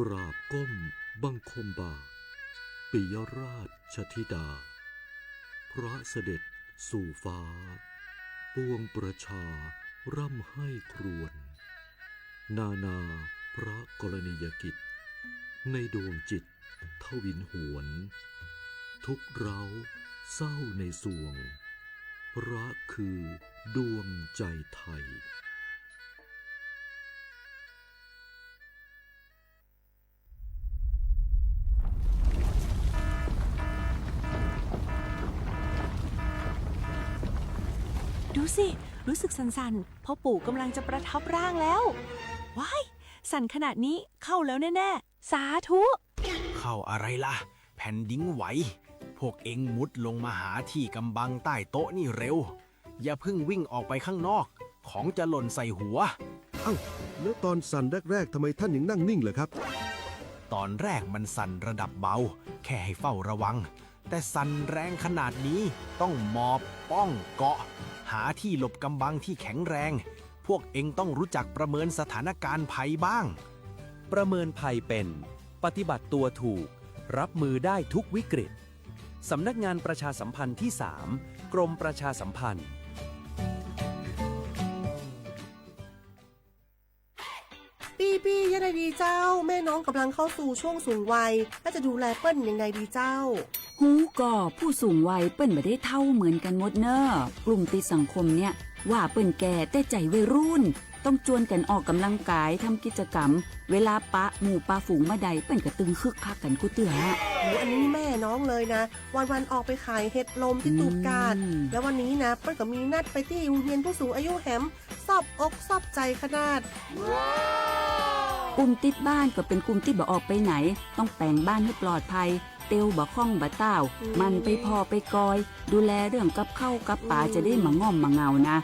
กราบก้มบังคมบาท ปิยราชธิดา พระเสด็จสู่ฟ้า ปวงประชาร่ำไห้ครวญ นานาพระกรณียกิจ ในดวงจิตทวินหวน ทุกข์ร้าวเศร้าในสวง พระคือดวงใจไทย ดูสิ รู้สึกสั่นๆ พ่อปู่กำลังจะประทับร่างแล้ว ว้าย สั่นขนาดนี้เข้าแล้วแน่ๆ สาธุ เข้าอะไรล่ะ แผ่นดินไหว พวกเอ็งมุดลงมาหาที่กำบังใต้โต๊ะนี่เร็ว อย่าเพิ่งวิ่งออกไปข้างนอก ของจะหล่นใส่หัว อ้าว แล้วตอนสั่นแรกๆ ทำไมท่านยังนั่งนิ่งเหรอครับ ตอนแรกมันสั่นระดับเบา แค่ให้เฝ้าระวัง แต่สั่นแรงขนาดนี้ต้องหมอบป้องเกาะ หาที่หลบกำบังที่แข็งแรง พวกเอ็งต้องรู้จักประเมินสถานการณ์ภัยบ้าง ประเมินภัยเป็น ปฏิบัติตัวถูก รับมือได้ทุกวิกฤต สำนักงานประชาสัมพันธ์ที่สาม กรมประชาสัมพันธ์ ปี้ปี้ ยังไงดีเจ้า แม่น้องกำลังเข้าสู่ช่วงสูงวัย แล้วจะดูแลเปิ้นยังไงดีเจ้า ฮู้ก่อ ผู้สูงวัยเปิ้นบ่ได้เฒ่าเหมือนกันหมดเน่อ กลุ่มติดสังคมเนี่ย ว่าเปิ้นแก่แต่ใจวัยรุ่น ต้องจวนกันออกกำลังกาย ทำกิจกรรม เวลาปะหมู่ปะฝูงเมื่อใด เปิ้นก็ตึงคึกคักกันกู้เตื้อ โอ้ อันนี้แม่น้องเลยนะ วันๆ ออกไปขายเห็ดลมที่ตูบกาด อืม แล้ววันนี้นะ เปิ้นก็มีนัดไปที่โรงเรียนผู้สูงอายุแหม ซอบอกซอบใจขนาด กลุ่มติดบ้านก็เป็นกลุ่มติดบ่ออกไปไหน ต้องแป๋งบ้านให้ปลอดภัย เตียวบ่ค่องบ่ต้าว อืม หมั่นไปผ่อไปกอย ดูแลเรื่องกับข้าวกับปลา อืม จะได้บ่ง่อมบ่เหงานะ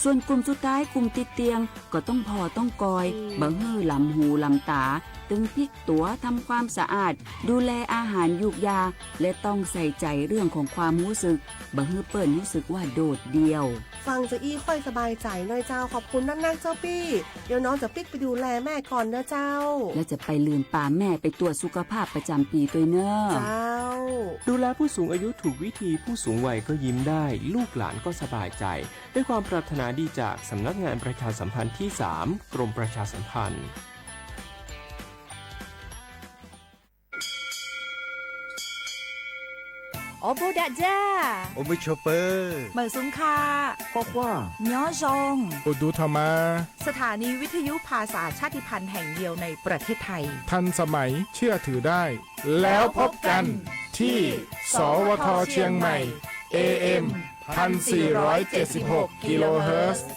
ส่วนกลุ่มสุดท้ายกลุ่มติดเตียง ก็ต้องผ่อต้องกอย อืม บ่หื้อหลำหูหลำต๋า ตึงพลิกตั๋ว ทำความสะอาด ดูแลอาหารยูกยา และต้องใส่ใจเรื่องของความรู้สึก บ่หื้อเปิ้นรู้สึกว่าโดดเดี่ยว ฟังจะอี้ค่อยสบายใจหน่อยเจ้า ขอบคุณนักๆ เจ้าปี้ เดี๋ยวน้องจะปิ๊กไปดูแลแม่ก่อนนะเจ้า แล้วจะไปลืมปาแม่ไปตรวจสุขภาพประจำปีด้วยเน่อ เจ้า ดูแลผู้สูงอายุถูกวิธี ผู้สูงวัยก็ยิ้มได้ ลูกหลานก็สบายใจ ด้วยความปรารถนาดีจากสำนักงานประชาสัมพันธ์ที่สาม กรมประชาสัมพันธ์ အိၣ်ဘူးဒးဒၢ, အိၣ်မုာ်ဆိးပၢၤ, မုာ်ဆူၣ်ခါ, ကွၢ်ကွၢ်, ညီယီၣ်, အိၣ်ဒူထီၣ်မး, สถานีวิทยุภาษาชาติพันธุ์แห่งเดียวในประเทศไทย ทันสมัย เชื่อถือได้ แล้วพบกันที่ สวท เชียงใหม่ เอ เอ็ม พันสี่ร้อยเจ็ดสิบหก กิโลเฮิรตซ์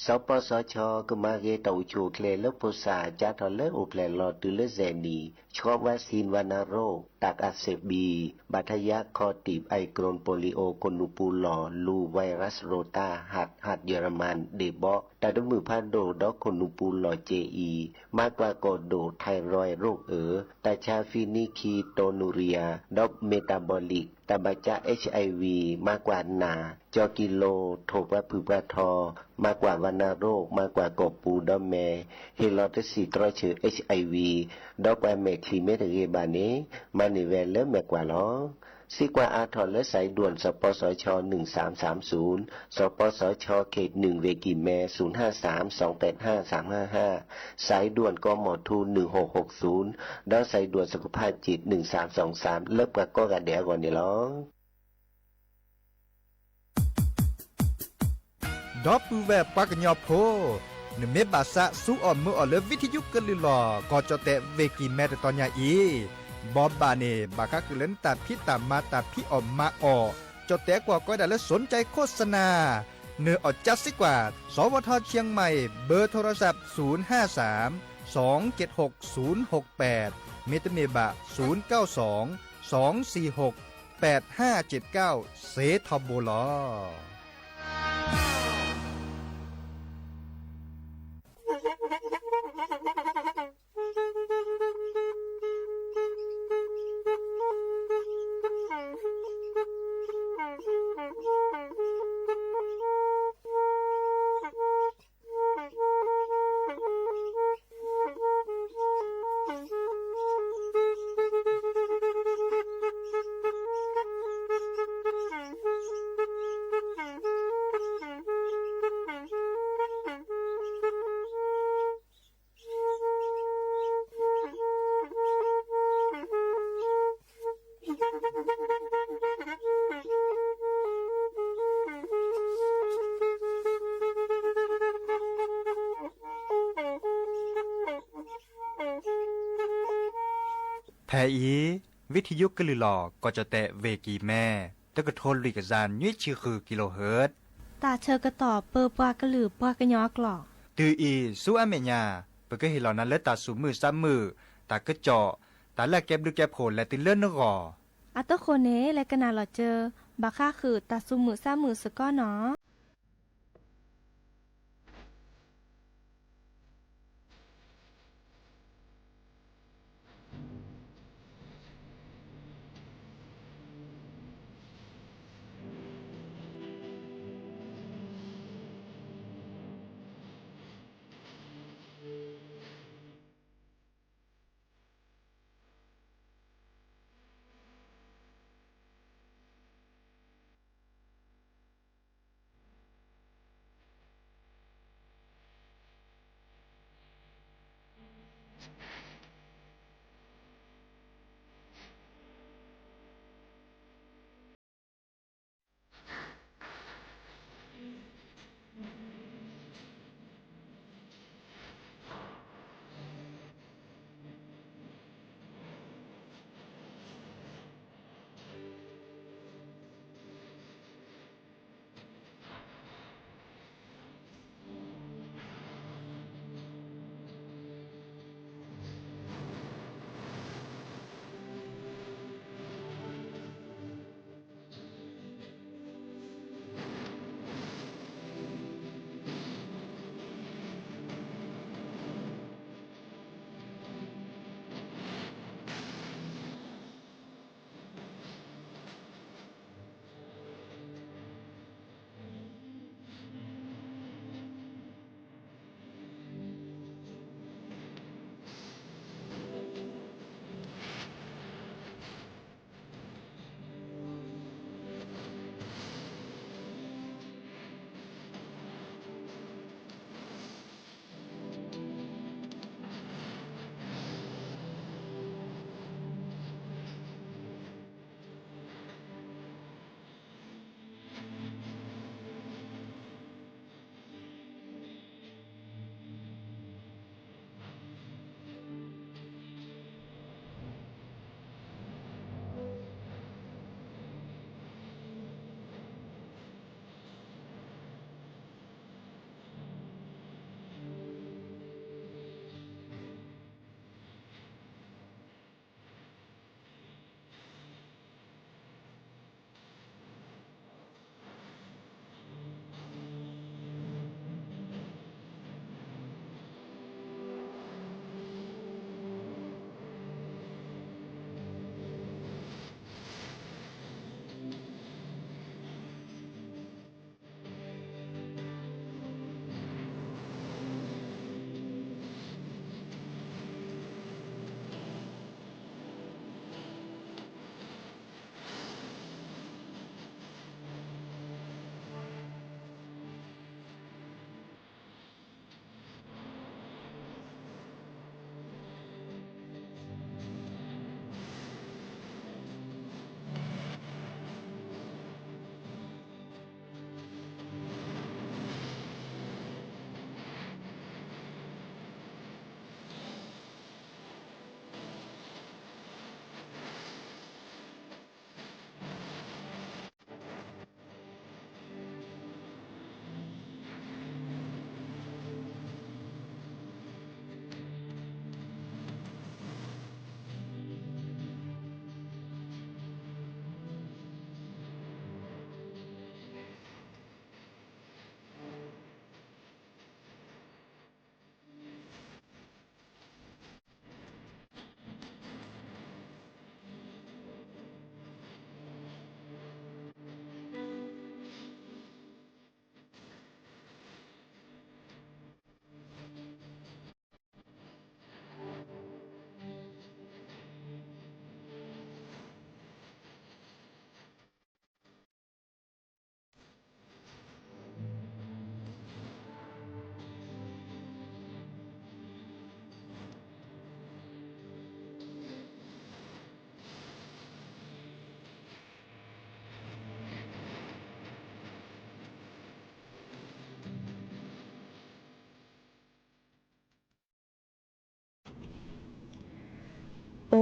สปสช ကမၤဂ့ၤတၢ်အိၣ်ဆူၣ်အိၣ်ချ့လၢဖိသၣ် ကၢ်ထီၣ်လၢအိၣ်ဖျဲၣ်လီၤတုၤလၢစဲးနံၣ် ဆှီဝါစံ ဝါနါရိၣ် တၢ်ကးစ့းဘံ ဘၣ်ထါယါခီၣ်တံၢ် ไอโครนโปลิโอ ခိၣ်နူာ်ပူၤလီၢ် လူၤ ไวรัสโรตา หัด หัดเยอรมัน ဒ့ၣ်ဘီ တၢ်တမုာ်ဖးဒိၣ် ဒီးခိၣ်နူာ်ပူၤလီၢ် เจอี မၤကွၢ်ကီၢ်ဒိၣ် ไทรอยด์ โรคเอ๋อ တၢ်ဆါ ဖံနံခံ โทนูเรีย ဒီး เมตาบอลิก တၢ်ဘၣ်ကၢ เอชไอวี မၤကွၢ်နၢ် ကၠီၤကံလိၤ ထိၣ်ပှၤဖုၣ်ပှၤထီၣ် မၤကွၢ်ဝါနါရိၣ် မၤကွၢ်ကီၢ်ပူၤဒီးမဲာ် ဟ့ၣ်လီၤတဆံးတြီဆၢ เอชไอวี ဒီးကွၢ်မဲာ်ချံမ့ၢ်တဂ့ၤဘၣ်န့ၣ် မၤန့ၢ်ဝဲလၢမဲာ်ကွၢ်လီၤ. စံးကွၢ်အါထီၣ်လၢ สายด่วน สปสช หนึ่งสามสามศูนย์ สปสช เขตหนึ่ง เวกิแม ศูนย์ห้าสาม สองแปดห้า สามห้าห้า สายด่วน กมธ หนึ่งหกหกศูนย์ ဒီး สายด่วนสุขภาพจิต หนึ่งสามสองสาม လၢပှၤကိးဂၤဒဲးအဂီၢ်န့ၣ်လီၤ. ဒီပုၢ်ဝဲၢ်ပှၤကညီဖိ, နမ့ၢ်ဘၣ်သးစူအီၣ်မုာ်အီၣ်လၢ วิทยุကလုာ်လီၤ ကီၢ်ကၠီၣ်တဲၣ် เวกิแม တတီၤညါအံၤ, ဘီဘၣ်န့ၣ် ဘၣ်ဃးဃုာ်လၢနတၢ်ဖံးတၢ်မၤ တၢ်ဖံးအီၣ်မၤအီၣ်, ကၠီၣ်တဲၣ်ကွၢ်ကီဒၣ်လၢ สนใจโฆษณา နအီၣ်ကၠါစ့ၢ်ကီး, สวท เชียงใหม่ เบอร์โทรศัพท์ ศูนย์ห้าสาม สองเจ็ดหก ศูนย์หกแปด မ့တမ့ၢ်ဘၣ် ศูนย์เก้าสอง สองสี่หก แปดห้าเจ็ดเก้า စ့ထီဘိလီၤ. ဖဲအံၤ ဝံထံယိကလုၢ်လီၤ ကီၢ်ကၠီၣ်တဲၣ် ဝ့ၢ်ကံၢ်မဲ တကထိလွံၢ်ကယၤနွံဆံဃု kilohertz တၢ်ဆၢကတီၢ်ပၢပှၤကလုာ်ပှၤကညီအကျိာ်. တုၤအံၤဆူအမဲာ်ညါ ပကဟ့ၣ်လီၤနၤလၢတၢ်သူၣ်မုာ်သးမုာ်, တၢ်ကစီၣ်, တၢ်လၢအကဲဘျုးကဲဖှိၣ်လဲၤတုၤလၢနဂီၢ်. အတဃိန့ၣ် လဲၤကနၣ်လီၤစၢၤ ဘၣ်ဃးဃုာ်တၢ်သူၣ်မုာ်သးမုာ်စ့ၢ်ကီးနီၤ.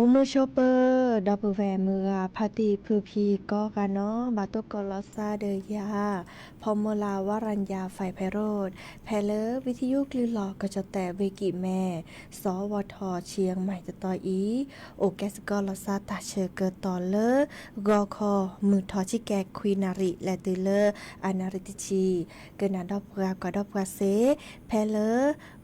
မုၢ်မုၢ်ဆိပၢၤ ဒီပုၢ်ဝဲၢ်မုၢ်ဂၤဖါတံၢ်ဖုဖံကိးဂၤနီၤ ဘၣ်တိၢ်ကီးလီၤသးဒီးယၤ ဖီမီၢ်လၤ ဝရံယၤ ဖဲးဖဲးရိၣ် ဖဲလၢ ဝံသယုၢ်ကလုၢ်လီၤကစီၣ်တဲၣ် ဝ့ၢ်ကံၣ်မဲ စီၤဝီၤထီၣ် ဆံၣ်မဲၣ်တတီၤအံၤ အိၣ်ကဲစ့ၢ်ကီးလီၤသးတၢ်ဆၢကတီၢ်လၢ ဂီၤခီမုၢ်ထီၣ်ဆံကဲခွံနၣ်ရံၣ် လဲၤတုၤလၢ အနၣ်ရံၣ်တဆံ ကနၣ်ဒီပုၢ်ဝဲၢ်ကွၢ်ဒီပုၢ်ဝဲၢ်စ့ၢ် ဖဲလၢ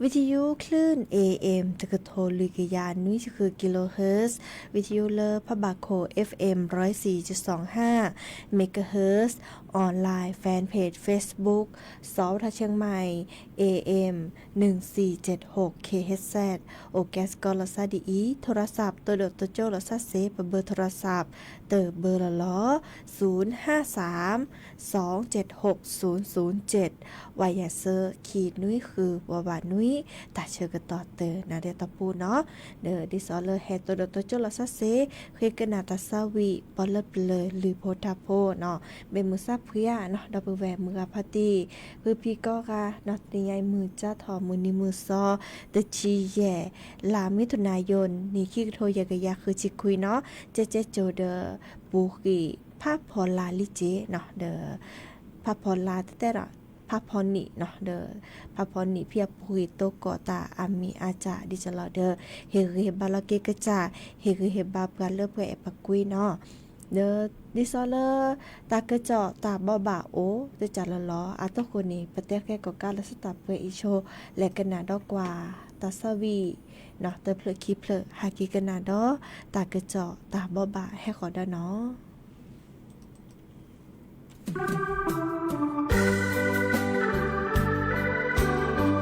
ဝံသယုၢ်ကလုၢ် A M တကထိလွံၢ်ကယၤနွံဆံဃု kilohertz ဝံသယုၢ်လၢဖးဘၣ်ခိၣ် F M ร้อยสี่จุดสองห้า megahertz online fan page Facebook စီၤဝီၤထီၣ် เชียงใหม่ A M หนึ่งสี่เจ็ดหก K H Z အိၣ်ကဲစ့ၢ်ကီးလီၤသးဒ်အံၤ โทรศัพท์ တိၢ်ဒိၣ်တိၢ်ကၠိလီၤသးစ့ၢ် ပဘၢ โทรศัพท์ တဘၢလီၤလီၤ ศูนย์ห้าสาม สองเจ็ดหก ศูนย์ศูนย์เจ็ด ဝါယၤစၢ ခံနွံဃု ဝးဘၣ်နွံ တၢ်ဆၢကတီၢ်တနၣ်ရံၣ်အတီၢ်ပူၤနီၤ ဒီးဒ်သိးလၢဟဲတိၢ်ဒိၣ်တိၢ်ကၠိလီၤသးစ့ၢ် ဃ့ကနၣ်တၢ်သးဝံၣ် ပှၤလၢပျၢၤလုၢ်ဖိထါဖိနီၤ မ့ၢ်မုာ်သးဖှံဧါနီၤ ဒီပုၢ်ဝဲၢ်မုၢ်ဂၤဖါတံၢ် ဖုဖံကိးဂၤနီၤ တနံၤညါအံၤမုၢ်ကၠါထီၣ်မုၢ်နံၤမုၢ်သီ တဆံယဲၢ် လါမံထူၣ်နါယိ နံၣ်ခံကထိယဲၢ်ကယၤဃုဆံခွံနီၤ ကဲကဲကၠိဒီး ပူၤဃံၣ်ဖးဖီလာ်လံက့နီၤ ဒီး ဖးဖီလာ်တဲတဲဒီး ဖးဖီနံၣ်နီၤ ဒီး ဖးဖီနံၣ်ဖဲအပူၤဃံၣ်သကိးတၢ်အမံၤအါစၢ်ဒ်သိးလီၤဒီး ဟ့ၣ်ဂံၢ်ဟ့ၣ်ဘါလီၤက့ၤကစၢ် ဟ့ၣ်ဂံၢ်ဟ့ၣ်ဘါပှၤလၢပှဲၤအဲၣ်ပကွံနီၤ ဒီး ဒ်သိးလၢ တၢ်ကစီၣ်တၢ်ဘိးဘၣ်အိၣ် တစၢ်လီၤလီၤ အတီၢ်ဃိန့ၣ် ပတဲဃဲကိးကါလၢစတၢ်ပှဲၤအံၤဆိ လဲၤကနၣ်ဒီးကွၢ် တၢ်သးဝံၣ်နီၤ တဖျၢၣ်ခံဖျၢၣ် ဟးက့ၤကနၣ်ဒီး တၢ်ကစီၣ်တၢ်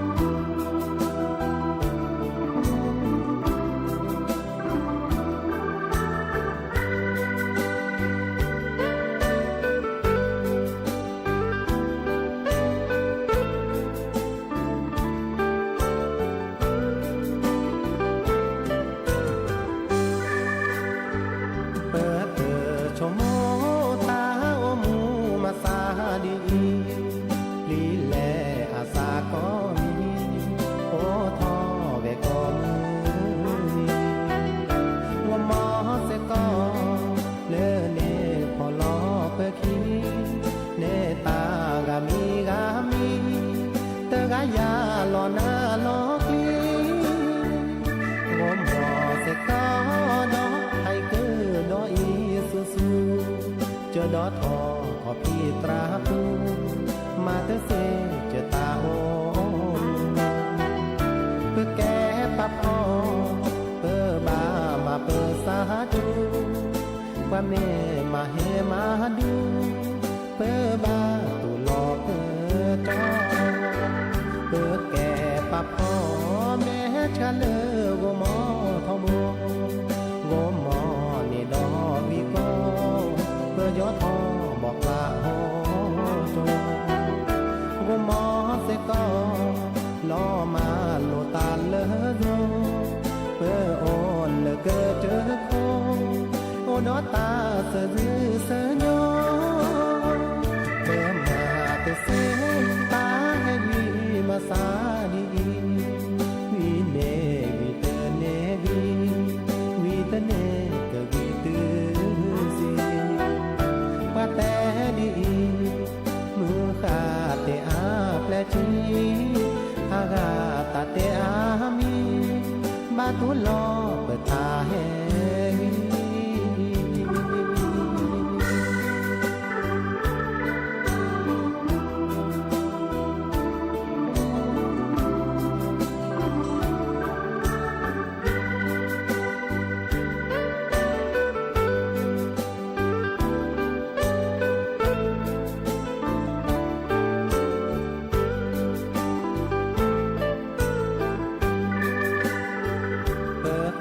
ဘိးဘၣ်ဟဲဃီၤဒီးနီၤ ပတဆိကမိၣ်တၢ်အိၣ်မူမၤသးဒ်အံၤ, ပျံၤလဲအသးကိးမံၤ, အိၣ်ထီၣ်ဝဲကိးမုၢ်နံၤ, ဂီၢ်မီၢ်စ့ၢ်ကီး လၢန့ၣ်ဖီၣ်လီၤပၢခံ, န့ၢ်တၢ်ဂၤမံၤဂၤမံၤ, တဂၤယၤလီၤနၤလီၤကျံ, ဂီၢ်မီၢ်စ့ၢ်ကီးဒီး ဟဲက့ၤဒီးအံၤဆူၣ်ဆူၣ်, ကၢဒီးထီၣ်ခီၣ်ဖံးသရၣ်ပူၤ, မၤတစ့ၢ်ကတၢ်အိၣ်မူ, ပကဲပာ်ဖှိၣ်, ပဘၣ်မၤပသးဒူ, ပှၤမ့ၢ်မၤဟ့ၣ်မၤဒူ, ပဘၣ်တူၢ်လိာ်ကတီၢ်, ပကဲပာ်ဖှိၣ်မဲာ်ဆှးလၢဂီၢ်မီၢ်ထီဘိ, ဂီၢ်မီၢ်န့ၣ်ဒီးဝံၤကီၢ်, ပယီၤထီၣ်ဘီၣ်ကျးဟီၣ်ကၠီ, ဂီၢ်မီၢ်စ့ၢ်ကီး လီၤမၢ်လိာ်တၢ်လၢဂီၢ်, ပအိၣ်လၢကစၢၢ်ခိၣ်, အိၣ်ဒီးတၢ်သးစၢ်ဆၢညီ, ပမၤတစ့ၢ် တၢ်ဟဲဝံၤမၤသးဒ်အံၤ, ဝံၤန့ၣ်ဝံၤတန့ၢ်ဝံၤ, ဝံၤတန့ၢ်ကဝံၤတုၤစံ, ပှၤတဲဒ်အံၤ, မုၢ်ဃၢ်တဲအါပျဲၢ်ထံ, အဂၤတၢ်တဲအါမံၤ, ဘၣ်တူၢ်လိာ်ပတၢ်ဟဲဝံၤ ပ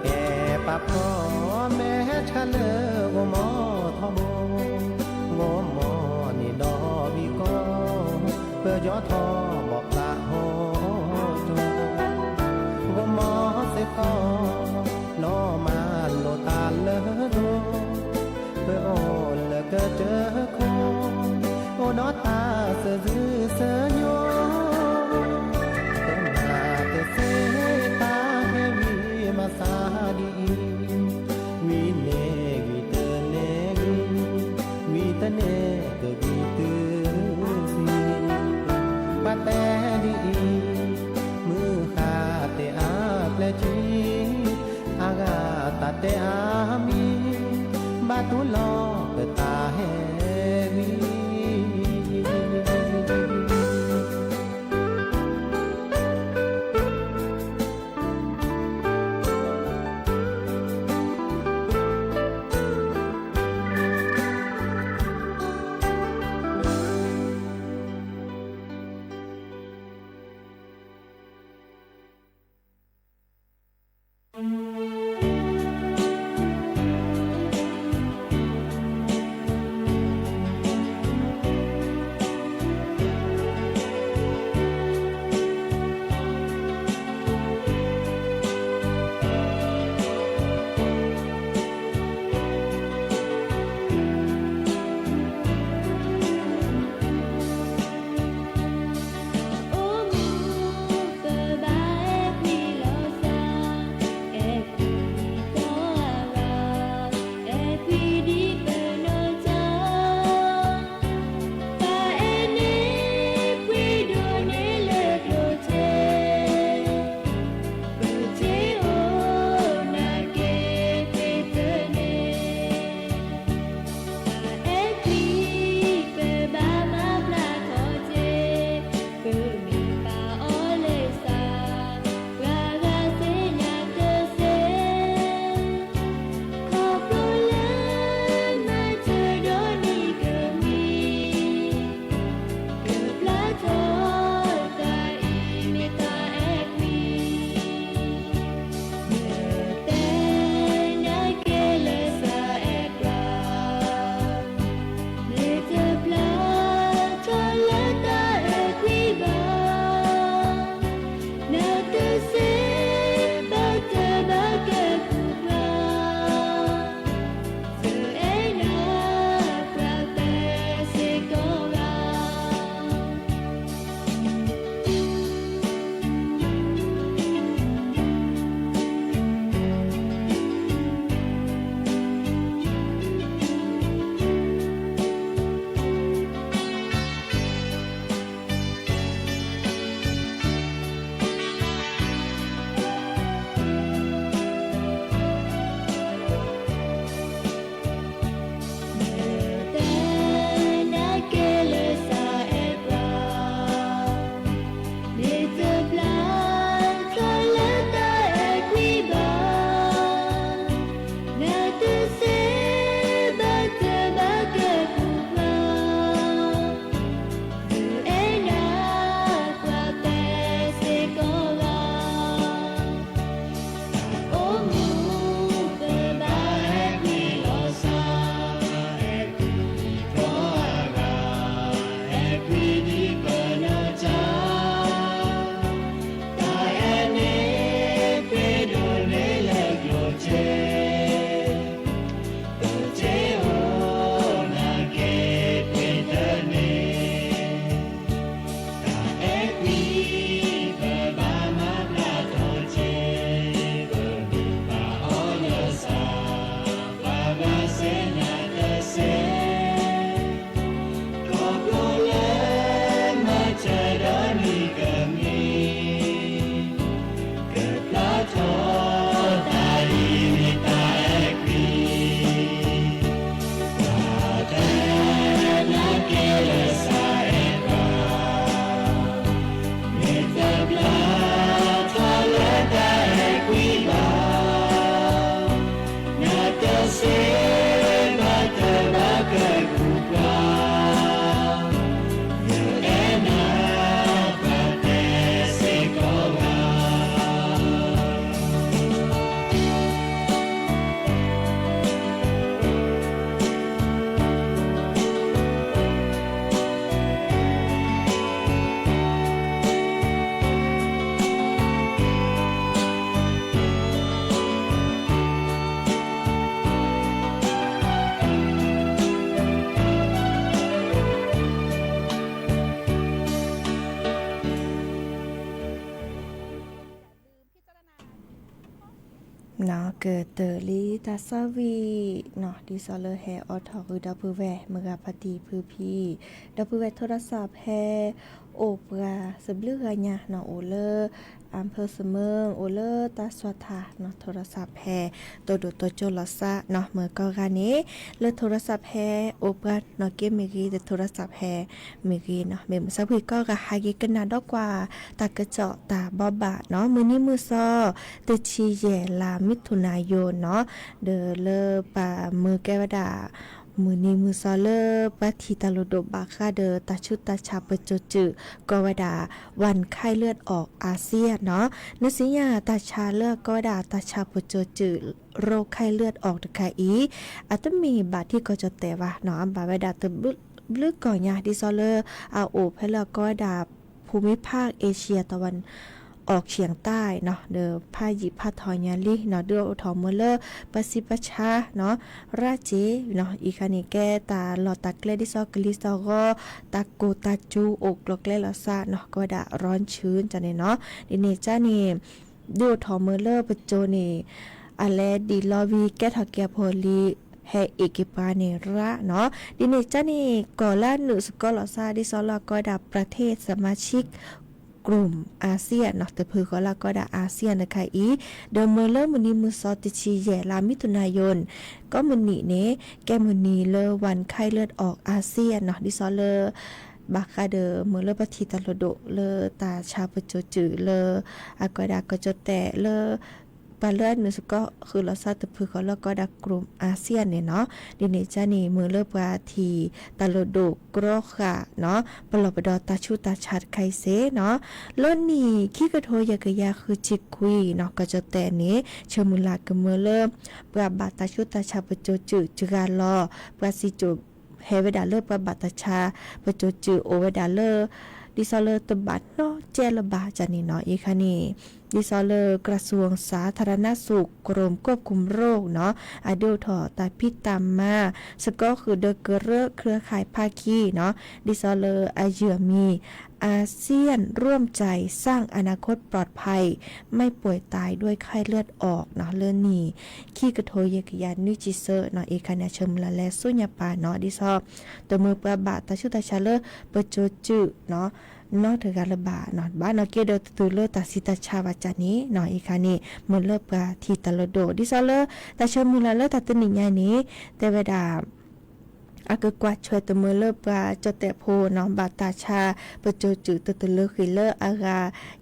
ကဲပာ်ဖှိၣ်မဲာ်ဆှးလၢဂီၢ်မီၢ်ထီဘိ, ဂီၢ်မီၢ်န့ၣ်ဒီးဝံၤကီၢ်, ပယီၤထီၣ်ဘီၣ်ကျးဟီၣ်ကၠီ, ဂီၢ်မီၢ်စ့ၢ်ကီး လီၤမၢ်လိာ်တၢ်လၢဂီၢ်, ပအိၣ်လၢကစၢၢ်ခိၣ်, အိၣ်ဒီးတၢ်သးစၢ်ဆၢညီ, ပမၤတစ့ၢ်တၢ်ဟဲဝံၤမၤသးဒ်အံၤ, မ့ၢ်တၢ်လၢအမ့ၢ်တၢ်လၢအမ့ၢ်တၢ်လၢအမ့ၢ်တၢ်လၢအမ့ၢ်တၢ်လၢအမ့ၢ်တၢ်လၢအမ့ၢ်တၢ်လၢအမ့ၢ်တၢ်လၢအမ့ၢ်တၢ်လၢအမ့ၢ်တၢ်လၢအမ့ၢ်တၢ်လၢအမ့ၢ်တၢ်လၢအမ့ၢ်တၢ်လၢအမ့ၢ်တၢ်လၢ ပှၤတဲဒ်အံၤ, မုၢ်ဃါတဲအါပျဲၢ်ထံ, အဂၤတၢ်တဲအါမံၤ, ဘၣ်တူၢ်လီၤပတၢ်ဟဲဝံၤ ကတၢၢ်လံတၢ်သးဝံၣ်နီၤ ဒ်သိးလၢဟဲအိးထီၣ်ဂုာ်ဒီပုၢ်ဝဲၢ် မုၢ်ဂၤဖါတံၢ်ဖုဖံ ဒီပုၢ်ဝဲၢ်ထိရသးဖဲ အိၣ်ပှၤသဘျုးဂၤညါနီၤ အိၣ်လၢ အၣ်ဖၢၣ်သမၢ အိၣ်လၢတၢ်စွါထါနီၤ ထိရသးဖဲ တိၢ်ဒိၣ်တိၢ်ကၠိလီၤသးနီၤ မ့ၢ်ကိးဂၤန့ၣ် လၢထိရသးဖဲ အိၣ်ပှၤနီၢ်က့မ့ၢ်ဂ့ၤ တထိရသးဖဲ မ့ၢ်ဂ့ၤနီၤ မ့ၢ်မုၢ်ဆါဖှံကိးဂၤဟးက့ၤကနၣ်ဒီးကွၢ် တၢ်ကစီၣ်တၢ်ဘိးဘၣ်နီၤ မုၢ်နံၤမုၢ်သီ တဆံယဲၢ်လါမံထူၣ်နၤယိၤနီၤ ဒီးလၢပှၤမၢကဲဝဲဒၣ် မုၢ်နံၤမုၢ်သီလၢပှၤထံၣ်တၢ်လိၣ်ဒိၣ်ဘၣ်ဃးဒီးတၢ်ဆူးတၢ်ဆါပစိၤစုး ကိးဝဲဒၣ် วันไข้เลือดออกอาเซียนနီၤ နသ့ၣ်ညါတၢ်ဆါလၢအကိးဝဲဒၣ်တၢ်ဆါပစိၤစုး โรคไข้เลือดออกတခါအံၤ အတမ့ၢ်ဘၣ်ထံကီၢ်ကၠီၣ်တဲၣ်ဘၣ်နီၤ အဘၣ်ဝဲဒၣ်တဘျုးကီၢ်ညါ ဒ်သိးလၢအအိၣ်ဖဲလၢအကိးဝဲဒၣ် ภูมิภาคเอเชียตะวันออกเฉียงใต้နီၤ ဒီးဖးယံာ်ဖးထီၣ်ညါလံနီၤ ဒုးအိၣ်ထီၣ်မ့ၢ်လၢ ပှၤစံးပှၤဆါနီၤ ရၢ်က့ၤနီၤ အံၤခါန့ၣ် ကဲတၢ်လီၢ်တၢ်ကျဲဒ်သိးကလံၤသီၣ်ဂီၤ တၢ်ကိၢ်တၢ်စူၤအိၣ်ကျိၤကျဲလီၤသးနီၤ ကိးဝဲဒၣ် ร้อนชื้น န့ၣ်နီၤ ဒ်န့ၣ်ကါန့ၣ် ဒုးအိၣ်ထီၣ်မ့ၢ်လၢပစိၤန့ၣ် အလဲၤဒံးလီၤဝံၤ ကဲထီၣ်က့ၤအဖိလံၤ ဟဲအ့ၣ်က့ၤပှၤန့ၣ် ရၢ်နီၤ ဒ်န့ၣ်ကါန့ၣ် ကီၢ်လၢအနုာ်သကိးလီၤသး ဒ်သိးလၢအကိးဝဲဒၣ် ประเทศสมาชิกกลุ่มอาเซียนနီၤ တဖုဃီလၢအကိးဝဲဒၣ် อาเซียนတခါအံၤ ဒီးမ့ၢ်လၢမုၢ်နံၤမုၢ်သီတဆံယဲၢ်လါမံထူၣ်နၤယိၤ ကိးမုၢ်နံၤန့ၣ် ကဲမုၢ်နံၤလၢ วันไข้เลือดออกอาเซียนနီၤ ဒ်သိးလၢ ဘၣ်ဃးဒီးမ့ၢ်လၢပှၤထံၣ်တၢ်လိၣ်ဒိၣ်လၢတၢ်ဆါပစိၤစုးလၢ အကိးဝဲဒၣ်ကီၢ်ကၠီၣ်တဲၣ်လၢ ပှၤလၢအနုာ်သကိးဃုာ်လီၤသးတဖုဃီလၢအကိးဝဲဒၣ် กลุ่มอาเซียนန့ၣ်နီၤ ဒ်န့ၣ်ကါန့ၣ် မ့ၢ်လၢပှၤထံၣ်တၢ်လိၣ်ဒိၣ်ကြီဃာ်နီၤ ပလီၢ်ပဒီးတၢ်ဆူးတၢ်ဆါတခါအံၤစ့ၢ်နီၤ လၢနံၣ်ခံကထိယဲၢ်ကယၤဃုဆံခွံနီၤ ကီၢ်ကၠီၣ်တဲၣ်န့ၣ် ဆၢမုၢ်လၢ်ကမၢလၢ ပှၤဘၣ်တၢ်ဆူးတၢ်ဆါပစိၤစုးစှၤဂၤလီၤ ပှၤစံၣ်စိၤ ဟဲဝဲဒၣ်လၢပှၤဘၣ်တၢ်ဆါပစိၤစုးအိၣ်ဝဲဒၣ်လၢ ဒ်သိးလၢတဘၣ်နီတစဲးလၢၤဘၣ်န့ၣ်နီၤ အံၤခါန့ၣ် ဒ်သိးလၢ กระทรวงสาธารณสุข กรมควบคุมโรคနီၤ အဒုးအိၣ်ထီၣ်တၢ်ဖံးတၢ်မၤ သကိးဃုာ်ဒီးကရၢ เครือข่ายภาคีနီၤ ဒ်သိးလၢအယုၢ်အမံၤ อาเซียนร่วมใจสร้างอนาคตปลอดภัย ไม่ป่วยตายด้วยไข้เลือดออก နီၤ လၢနံၣ်ခံကထိယဲၢ်ကယၤနွံဆံသၢနီၤ အံၤခါန့ၣ် ဆၢမုၢ်လၢ်လဲၤဆူညါပၢ်နီၤ ဒ်သိး တမ့ၢ်ပှၤဘၣ်တၢ်ဆူးတၢ်ဆါလၢပစိၤစုးနီၤ နီတဂၤလၢၤဘၣ်နီၤ ဘၣ်နီၢ်က့ဒီးတတုၤလၢတၢ်ဆံးတၢ်ဆါဘၣ်ကၢ်န့ၣ်နီၤ အံၤခါန့ၣ် မ့ၢ်လၢပှၤထံၣ်တၢ်လိၣ်ဒိၣ် ဒ်သိးလၢ တၢ်ဆၢမုၢ်လၢ်လၢတၢ်တနံၣ်ညါန့ၣ် တဲဝဲဒၣ် အကကွၢ်ဆွဲတမ့ၢ်လၢပှၤကၠီၣ်တဲၣ်ဖိနီၤ ဘၣ်တၢ်ဆါပစိၤစုးတတုၤလၢဃံာ်လၢအဂၤ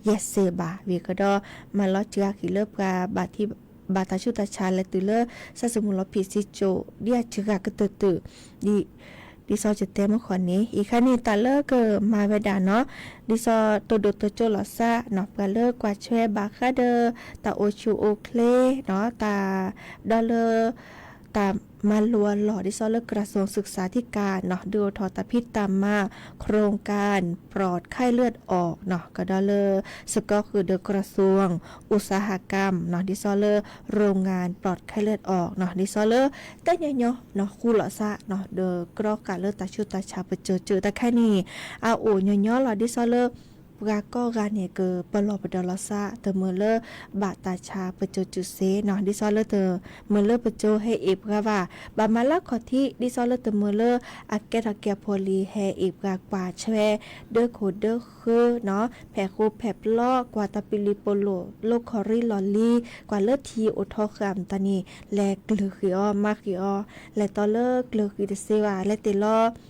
ယဲၢ်ဆံဘၣ် ဝံၤကဒီး မၤလီၤစှၤဃံာ်လၢပှၤဘၣ်ထံ ဘၣ်တၢ်ဆူးတၢ်ဆါလဲၤတုၤလၢ စၢ်သမူလီၤဖံးစံစိၣ် ဒ်အစှၤဂၤကတၢၢ်တၢၢ် ဒ် ဒ်သိးယတဲမုၢ်ဃီန့ၣ် အံၤခါန့ၣ် တၢ်လၢကမၤဝဲဒၣ်နီၤ ဒ်သိးတိၢ်ဒိၣ်တိၢ်ကၠိလီၤသးနီၤ ပှၤလၢကွၢ်ဆွဲဘၣ်ဃးဒီး တၢ်အိၣ်ဆူၣ်အိၣ်ချ့နီၤ တၢ်ဒီးလၢ တၢ်မၤလိအလီၢ် ဒ်သိးလၢ กระทรวงศึกษาธิการနီၤ ဒုးအိၣ်ထီၣ်တၢ်ဖံးတၢ်မၤ โครงการปลอดไข้เลือดออกနီၤ ကဒီးလၢ သကိးဃုာ်ဒီး กระทรวงอุตสาหกรรมနီၤ ဒ်သိးလၢ โรงงานปลอดไข้เลือดออกနီၤ ဒ်သိးလၢ တၢ်ညီညီနီၤ ဃူလိာ်သးနီၤ ဒီးကြီဃာ်လၢတၢ်ဆူးတၢ်ဆါပစိၤစုးတခါန့ၣ် အအိၣ်ညီညီလီၤ ဒ်သိးလၢ ပှၤကိးဂၤန့ၣ် ကပလီၢ်ပဒီးလီၤသး တမ့ၢ်လၢဘၣ်တၢ်ဆါပစိၤစုၤစ့နီၤ, ဒ်သိးလၢတမ့ၢ်လၢပစိၤဟဲအ့ၣ်ပှၤဘၣ်, ဘၣ်မၤလၢခီၣ်ထံး ဒ်သိးလၢတမ့ၢ်လၢအကဲထီၣ်က့ၤအဖိလံၤ ဟဲအ့ၣ်ပှၤကွၢ်ထွဲ ဒၢခိၣ်ဒၢဃၢၤနီၤ, ဖဲးဃူဖဲးပျီ ကွၢ်တၢ်ပံလံၤပီလိၤ လၢခီၣ်ရံလီၢ်လံၤ, ကွၢ်လၢထံအိၣ်ထီဃာ်မတၤန့ၣ် လဲၤကျၢၤဃံၤအီၤ မၤဃံၤအီၤ, လဲၤတီလၢကျၢၤဃံၤတစ့ဘၣ် လဲၤတ့ၢ်လီၤ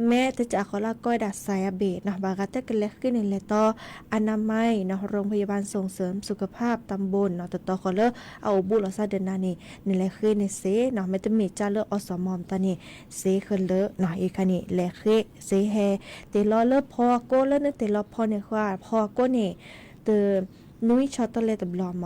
မဲာ်တကးဃီလၢအကိးဝဲဒၣ် စၢ်ယါဘ့ၣ်နီၤ, ဘၣ်ဃးတၢ်ကလဲၤဃ့န့ၣ် လဲၤတီ อนามัยနီၤ, โรงพยาบาลส่งเสริมสุขภาพตำบลနီၤ, တတီၤဃီလၢအအိၣ်ဘူးလီၤသးဒီးနၤန့ၣ် နလဲၤဃ့န့ၣ်စ့နီၤ, မ့တမ့ၢ်ကၢ်လၢ อสม မတၤန့ၣ် စ့ဃလၢနီၤ, အံၤခါန့ၣ် လဲၤဃ့စ့ဟဲ တ့ၢ်လီၤလၢဖီအကိး လၢနတ့ၢ်လီၤဖီန့ၣ်ဃီ ဖီအကိးန့ၣ် တ နွံဆီတလဲတဘျီမ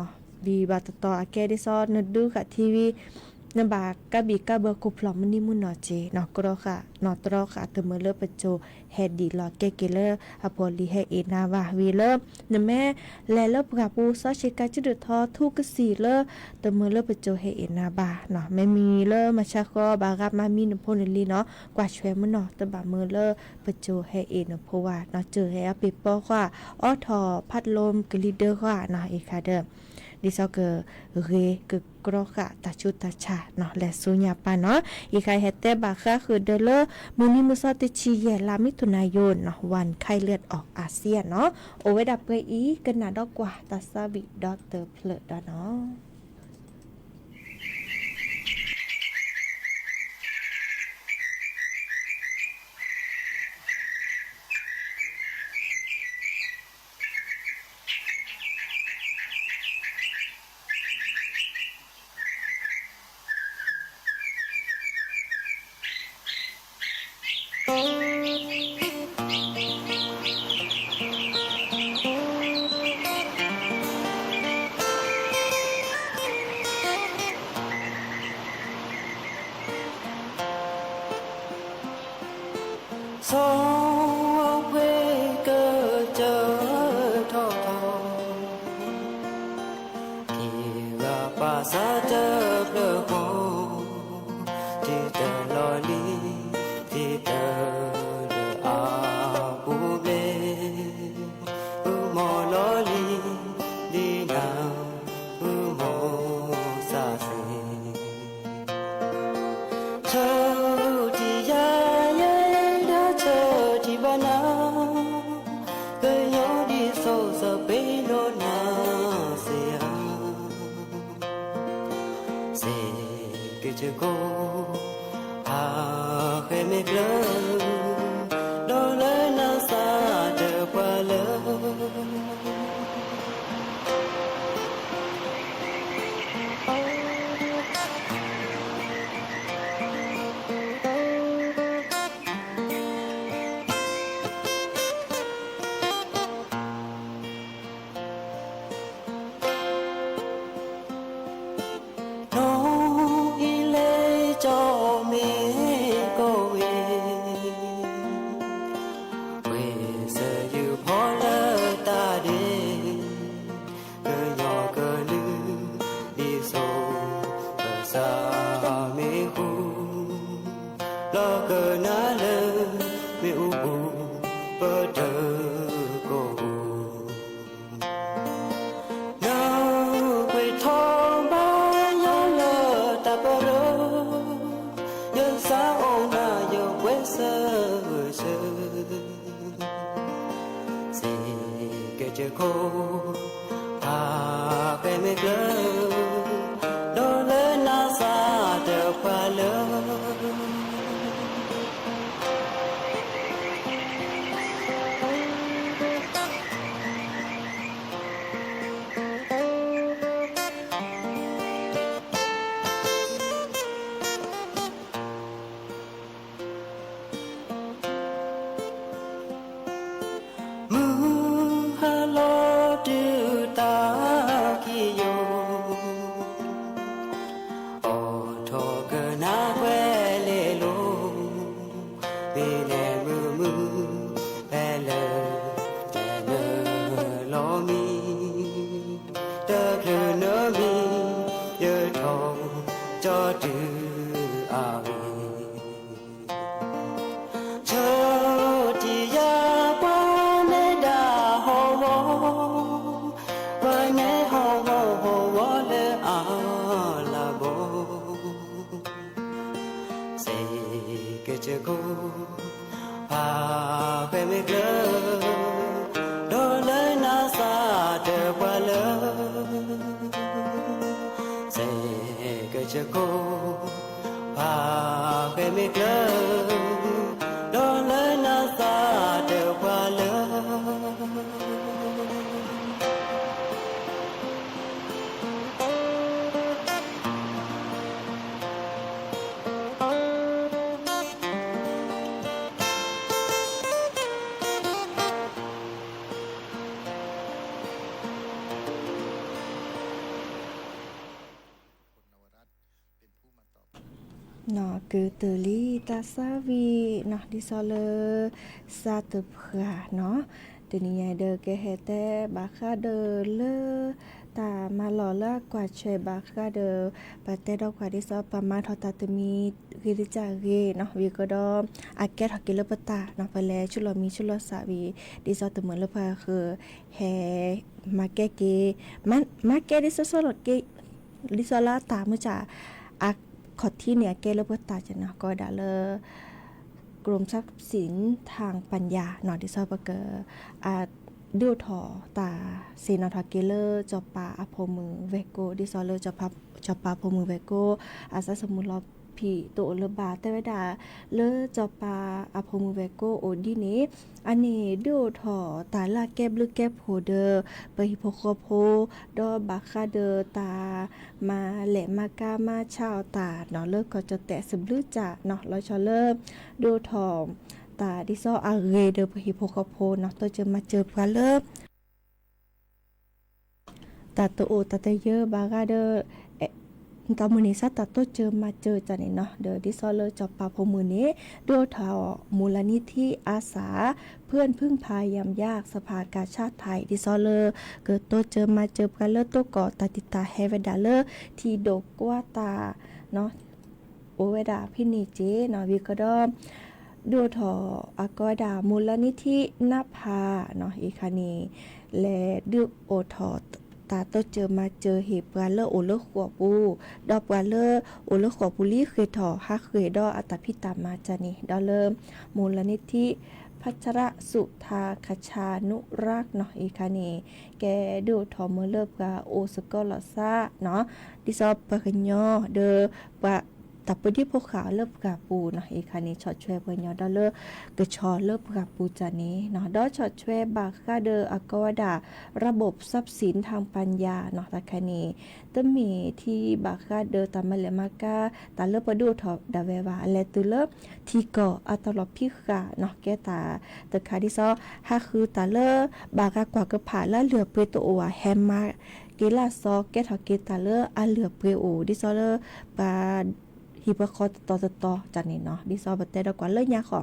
း, ဘၣ်တတီၤအကဲဒ်သိး နဒုးဃာ်ထံဝံၤ နဘၣ်ကးဘံၣ်ကးဘၢခိၣ်ဖျီၣ်မုၢ်နံၤမုၢ်နီၢ်စ့နီၤ, ကြီဃာ်နီၤ တြီဃာ်တမ့ၢ်လၢပစိၤဟဲဒံးလီၤကဲက့ၤလၢ အဖိလံၤဟဲအ့ၣ်နၤဘၣ်ဝံၤလၢ နမ့ၢ်လဲၤလၢပှၢ်ပူၤ စီဆှံကၤစုဒုၣ်ထီ ထူကစံၣ်လၢ တမ့ၢ်လၢပစိၤဟဲအ့ၣ်နၤဘၣ်နီၤ, မ့မ့ၢ်လၢမၤဆါဃီ ဘၣ်ဂၤမၤမံနဖိနလံၤနီၤ, ကွၢ်ထွဲမုၢ်နီၤ, တဘၣ်မ့ၢ်လၢပစိၤဟဲအ့ၣ်နဖိဝဲနီၤ, စိၤဟဲအီၣ်ပ့ၤပီဃီ အိးထီၣ်ဖးတလီကလံၤဒၢဃီနီၤ, အံၤခါဒီး ဒ်သိးကဂ့ၤကကြီဃာ်တၢ်ဆူးတၢ်ဆါနီၤ လဲၤဆူညါပၢ်နီၤ. ယကဟဲတဲဘၣ်ဃးဃုာ်ဒီးလၢ မုၢ်နံၤမုၢ်သီတဆံယဲၢ် လါမံထူၣ်နၣ်ယိၤနီၤ วันไข้เลือดออกอาเซียนနီၤ အိၣ်ဝဲဒၣ်ပှဲၤအံၤ ကနၣ်ဒီးကွၢ်တၢ်သးဝံၣ်ဒီးတဖျၢၣ်ဒီးနီၤ. ဆီပှ့ၤကစၢၢ်ထီၣ်ထီၣ် က့ၤဂၤပာ်စၢ်တဖျၢၣ်ဃီ, တုၤတလီၤလံၤ တုၤတလၢအပူၤဘျဲၣ်, အုမီၤလီၤလံၤ ဒ်နၤ အုမီၤစၢ်စ့ၢ် ဆၢတံၢ်ယၤယဲဒၣ်ဆၢတံၢ်ဘၣ်နၤ, ကညီဒ်သိးစီၤပ့းလိၣ်နၤစ့ၢ်ဧါ, စ့ၢ်ကီးကၠိ ဟးဃဲမ့ၢ်ကျၢၤ, ဒီးလၢနၤစၢ်တပှၢ်လၢ နီၢ်အံၤလဲၤကၠီမ့ၢ်ကီၢ်ဝ့ၢ်, ဝ့ၢ်စၢၤယုၢ်ဖီလၢတၢ်ဒ့, ကညီကလုာ်ဒ်သိး ကစၢ်မ့ၢ်ဃူ, လီၤကနၣ်လၢမ့ၣ်အူပူၤ ပတၢၢ်ကီၢ်ပူၤ နၢ်ပှ့ၤထီၣ်ဘါယွၤလၢတၢ်ပရၢ, ယသးအိၣ်နၤယပှဲၤဆၢဂ့ၤဆၢ, စ့ၢ်ကီးကၠိ ဟးဃဲမ့ၢ်ကျၢၤ, ဒီးလၢနၤစၢ်တပှၢ်လၢ မုၢ်ဟါလီၤတုၤတၢ်ခံးယိာ်, အိးထီၣ်ကနၣ်ကွဲၤလ့လိာ်, မ့ၢ်လဲၤမုာ်မုာ် ဖဲလၢတနၢၤလီၤမံ, တချုးနၢၤမံ, ယထီၣ်ကၠီတုၤအဂ့ၢ် ဆၢတံၢ်ယၤပှၤနဲဒၣ်ဟီၣ်ဝီ, ပှၤနဲဟီၣ်ဝီဟီၣ်ဝီလၢအလၤဘီ, စ့ၢ်ကီးကၠိ ဟးဃဲမ့ၢ်ကျၢၤ, ဒီးလၢနၤစၢ်တပှၢ်လၢ စ့ၢ်ကီးကၠိ ဟးဃဲမ့ၢ်ကျၢၤ, ဒီးလၢနၤစၢ်တပှၢ်လၢ နီၢ် ကုတုၤလံတၢ်သးဝံၣ်နီၢ် ဒ်သိးလၢ စးတဖျၢၣ်နီၢ်, တနံၤညါဒီးကဟဲတဲဘၣ်ဃးဒီးလၢ တၢ်မၤလီၢ်လၢအကွၢ်ထွဲဘၣ်ဃးဒီး ပတဲဒီးကွၢ်ဒ်သိး ပမၤထီၣ်တၢ်တမံၤဂ့ၤတကးဂ့ၤနီၤ ဝံၤကဒီး အကဲထီၣ်က့ၤလၢပတၢ်နီၤ ပလဲၤဆူလီၢ်မံဆူလီၢ်ဆၣ်ဝံၤ ဒ်သိးတမုာ်လၢပှၤဃုာ်ဟဲ မၤကဲက့ၤ မၤကဲဒ်သိးသိးလီၤက့ၤ ဒ်သိးလၢအတၢ်မုၢ်ဆါ အခီၣ်ထံးန့ၣ် အကဲလၢပတၢ်ကန့ၣ် ကိးဝဲဒၣ်လၢ กรมทรัพย์สินทางปัญญาနီၤ ဒ်သိးပက အ ဒုးအိၣ်ထီၣ်တၢ်ဆ့ၣ်နီၤထီၣ်က့ၤလၢ စီၤပၤအဖိမုၣ်ဝဲၢ်ကိ ဒ်သိးလၢ စီၤပၤအဖိမုၣ်ဝဲၢ်ကိ အစၢ်စမူလီၤဖံးတအိၣ်လၢၤဘၣ် တဲဝဲဒၣ် လၢစီၤပၤအဖိမုၣ်ဝဲၢ်ကိအိၣ်ဒ်န့ၣ် အန့ၣ်ဒုးအိၣ်ထီၣ်တၢ်လၢအကဲဘျုးကဲဖှိၣ်ဒီး ပဟံၣ်ဖိဃီဖိ ဒီးဘၣ်ဃးဒီးတၢ် မၤလဲၢ်မၤကၤမၤဆါအီၣ်တၢ်နီၤလၢကီၢ်ကၠီၣ်တဲၣ်သဘျုးစၢ်နီၤ လီၤဆီလၢ ဒုးအိၣ်ထီၣ် တၢ်ဒ်သိးအဂ့ၤဒီးပဟံၣ်ဖိဃီဖိနီၤ တိစၢၤမၤစၢၤပှၤလၢ တၢ်တအိၣ်တၢ်တယၢဘၣ်ဃးဒီး တၢ်မုၢ်န့ၢ်ဆါတၢ်တိစၢၤမၤစၢၤတၢ်န့ၣ်နီၤ ဒီးဒ်သိးလၢစီၤပၤဖိမုၣ်န့ၣ် ဒုးအိၣ်ထီၣ် มูลนิธิอาสา เพื่อนพึ่งพายามยาก สภากาชาดไทย ဒ်သိးလၢ ကတိစၢၤမၤစၢၤပှၤလၢတိကီၢ်တၢ်တံာ်တာ်ဟဲဝဲဒၣ်လၢ ထံဒိၣ်ကွၢ်တၢ် အိၣ်ဝဲဒၣ်ဖဲန့ၣ်က့နီၤ ဝံၤကဒီး ဒုးအိၣ်ထီၣ်အကိးဝဲဒၣ် มูลนิธินภาနီၤ အံၤခါန့ၣ် လဲၤဒုးအိၣ်ထီၣ်တၢ်တိစၢၤမၤစၢၤဟ့ၣ်ပှၤလၢအိၣ်လၢဃိာ်ပူၤ ဒီးပှၤလၢအိၣ်လၢဃိာ်ပူၤလံဃ့ၢ်ထီၣ်ဟးဃ့ၢ်ဒီးအတၢ်ဖံးတၢ်မၤတၢ်န့ၣ် ဒီးလၢ มูลนิธิพัชรสุธาคชานุรักษ์နီၤ အံၤခါန့ၣ် ကဲဒုးအိၣ်ထီၣ်မ့ၢ်လၢပှၤအိၣ်စကီၤလီၤစၢ်နီၤ ဒ်သိးပှၤကညီဒီး ပှၤတၢ်ပဒံဖိဃာ်လၢပှၤပူၤနီၤ အံၤခါန့ၣ် ဆီၣ်ထွဲပှၤကညီဒီးလၢ ကဆီလၢပှၤပူၤတၢ်န့ၣ်နီၤ ဒီးဆီၣ်ထွဲဘၣ်ဃးဒီးအကိးဝဲဒၣ် ระบบทรัพย์สินทางปัญญาနီၤ တၢ်ခါန့ၣ် တမ့ၢ်ထံဘၣ်ဃးဒီးတၢ်မၤလဲၢ်မၤကၤ တၢ်လၢပဒုးအိၣ်ထီၣ်ဒၣ်ဝဲဘၣ် အလဲၤတုၤလၢ ထံကီၢ်အတၢ်လီၢ်ဖံးဃာ်နီၤ ကဲတၢ်တခါဒ်သိး ဟးဃုတၢ်လၢ ဘၣ်ဂၤကွၢ်ကဖၣ်လၢအလုၢ်အပှ့ၤတအိၣ်ဧါ ဟဲမၤက့ၤလၢအစီ ကဲထီၣ်က့ၤတၢ်လၢအလုၢ်အပှ့ၤအိၣ် ဒ်သိးလၢ ပှၤ ဟံၣ်ဖိဃီတတီၤတတီၤတၢ်န့ၣ်နီၤ ဒ်သိးပတဲဒီးကွၢ်လၢညါဃီ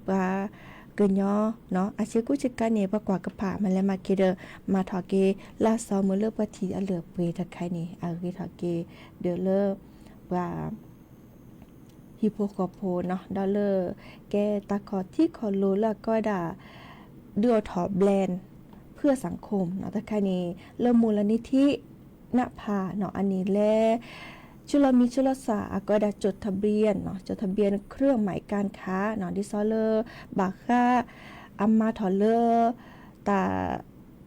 ပှၤကညီ အဆ့ကူဆ့ကၤန့ၣ် ပှၤကွၢ်ကဖၣ်မၤလဲၤမၤက့ၤဒီး မၤထီၣ်က့ၤလၢအစီမ့ၢ်လၢပှၤထံၣ်အလုၢ်အပှ့ၤတခါန့ၣ် အဂ့ၤထီၣ်က့ၤ ဒီးလၢ ပှၤ ဟံၣ်ဖိဃီဖိနီၤ ဒီးလၢ ကဲတၢ်ခီၣ်ထံးခီၣ်လိၤလၢအကိးဝဲဒၣ် ဒုးအိၣ်ထီၣ် แบรนด์ เพื่อสังคมနီၤ တခါန့ၣ် လၢ มูลนิธินภาနီၤ အန့ၣ်လဲၤ ဆူလီၢ်မံဆူလီၢ်ဆၣ် အကိးဝဲဒၣ် จดทะเบียนနီၤ จดทะเบียนเครื่องหมายการค้าနီၤ ဒ်သိးလၢ ဘၣ်ဃး အမၤထီၣ်လၢ တၢ်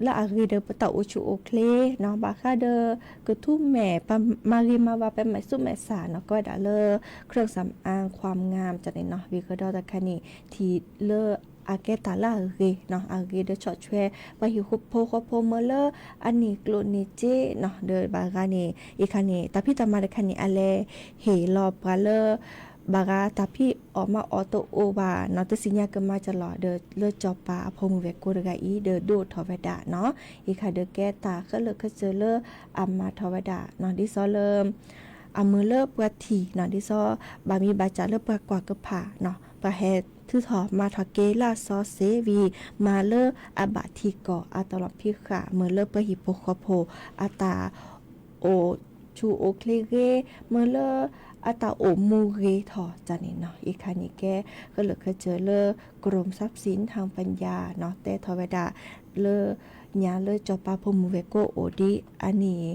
လၢအဂ့ၤဒီးပတၢ်အိၣ်ဆူၣ်အိၣ်ချ့နီၤ ဘၣ်ဃးဒီး ကထူမဲာ် ပမၤဂ့ၤမၤဝါ ပမဲာ်သူၣ်မဲာ်သးနီၤ ကိးဝဲဒၣ်လၢ เครื่องสำอางความงามတၢ်န့ၣ်နီၤ ဝံၤကဒီးတခါန့ၣ် ထံၣ်လၢအကဲတၢ်လၢအဂ့ၤနီၤ အဂ့ၤဒီးဆီၣ်ထွဲ ပှၤဟံၣ်ဖိဃီဖိမ့ၢ်လၢ အန့ၢ်ကျိၣ်န့ၢ်စ့နီၤ ဒီးဘၣ်ဂၤန့ၣ် အံၤခါန့ၣ် တၢ်ဖံးတၢ်မၤတခါန့ၣ် အလဲၤဟ့ၣ်လီၤပှၤလၢ ဘၣ်ဂၤတၢ်ဖံးအီၣ်မၤအီၣ်တအိၣ်ဘၣ်နီၤ တသ့ၣ်ညါကမၤကလီၤ ဒီးလၢစီၤပၤအဖိမုၣ်ဝဲၢ်ကိတဂၤအံၤ ဒီးဒုးအိၣ်ထီၣ်ဝဲဒၣ်နီၤ အံၤခါဒီးကဲတၢ်ဃၢလၢာ်ခဲဆ့လၢအမၤထီၣ်ဝဲဒၣ်နီၤ ဒ်သိးလၢ အမုာ်လၢပှၤထံၣ်နီၤ ဒ်သိး ဘၣ်မံၤဘၣ်စၢ်လၢပှၤကွၢ်ကဖၣ်နီၤ ပှၤဟဲထုးထီၣ်မၤထီၣ်က့ၤလၢအစီစ့ၢ်ဝံၤ မၤလၢအဘၣ်ထံကီၢ်အတၢ်လီၢ်ဖံးဃာ် မုာ်လၢပှၤဟံၣ်ဖိဃီဖိ အတၢ် အိၣ်ဆူၣ်အိၣ်ချ့ဂ့ၤ မုာ်လၢအတၢ်အိၣ်မူဂ့ၤထီၣ်တၢ်န့ၣ်နီၤ အံၤခါန့ၣ်ကဲ ဃၢလၢာ်ခဲဆ့လၢ กรมทรัพย์สินทางปัญญาနီၤ တဲထီၣ်ဝဲဒၣ် လၢ ညါလၢစီၤပၤဖိမုၣ်ဝဲၢ်ကိအိၣ်ဒ်အန့ၣ်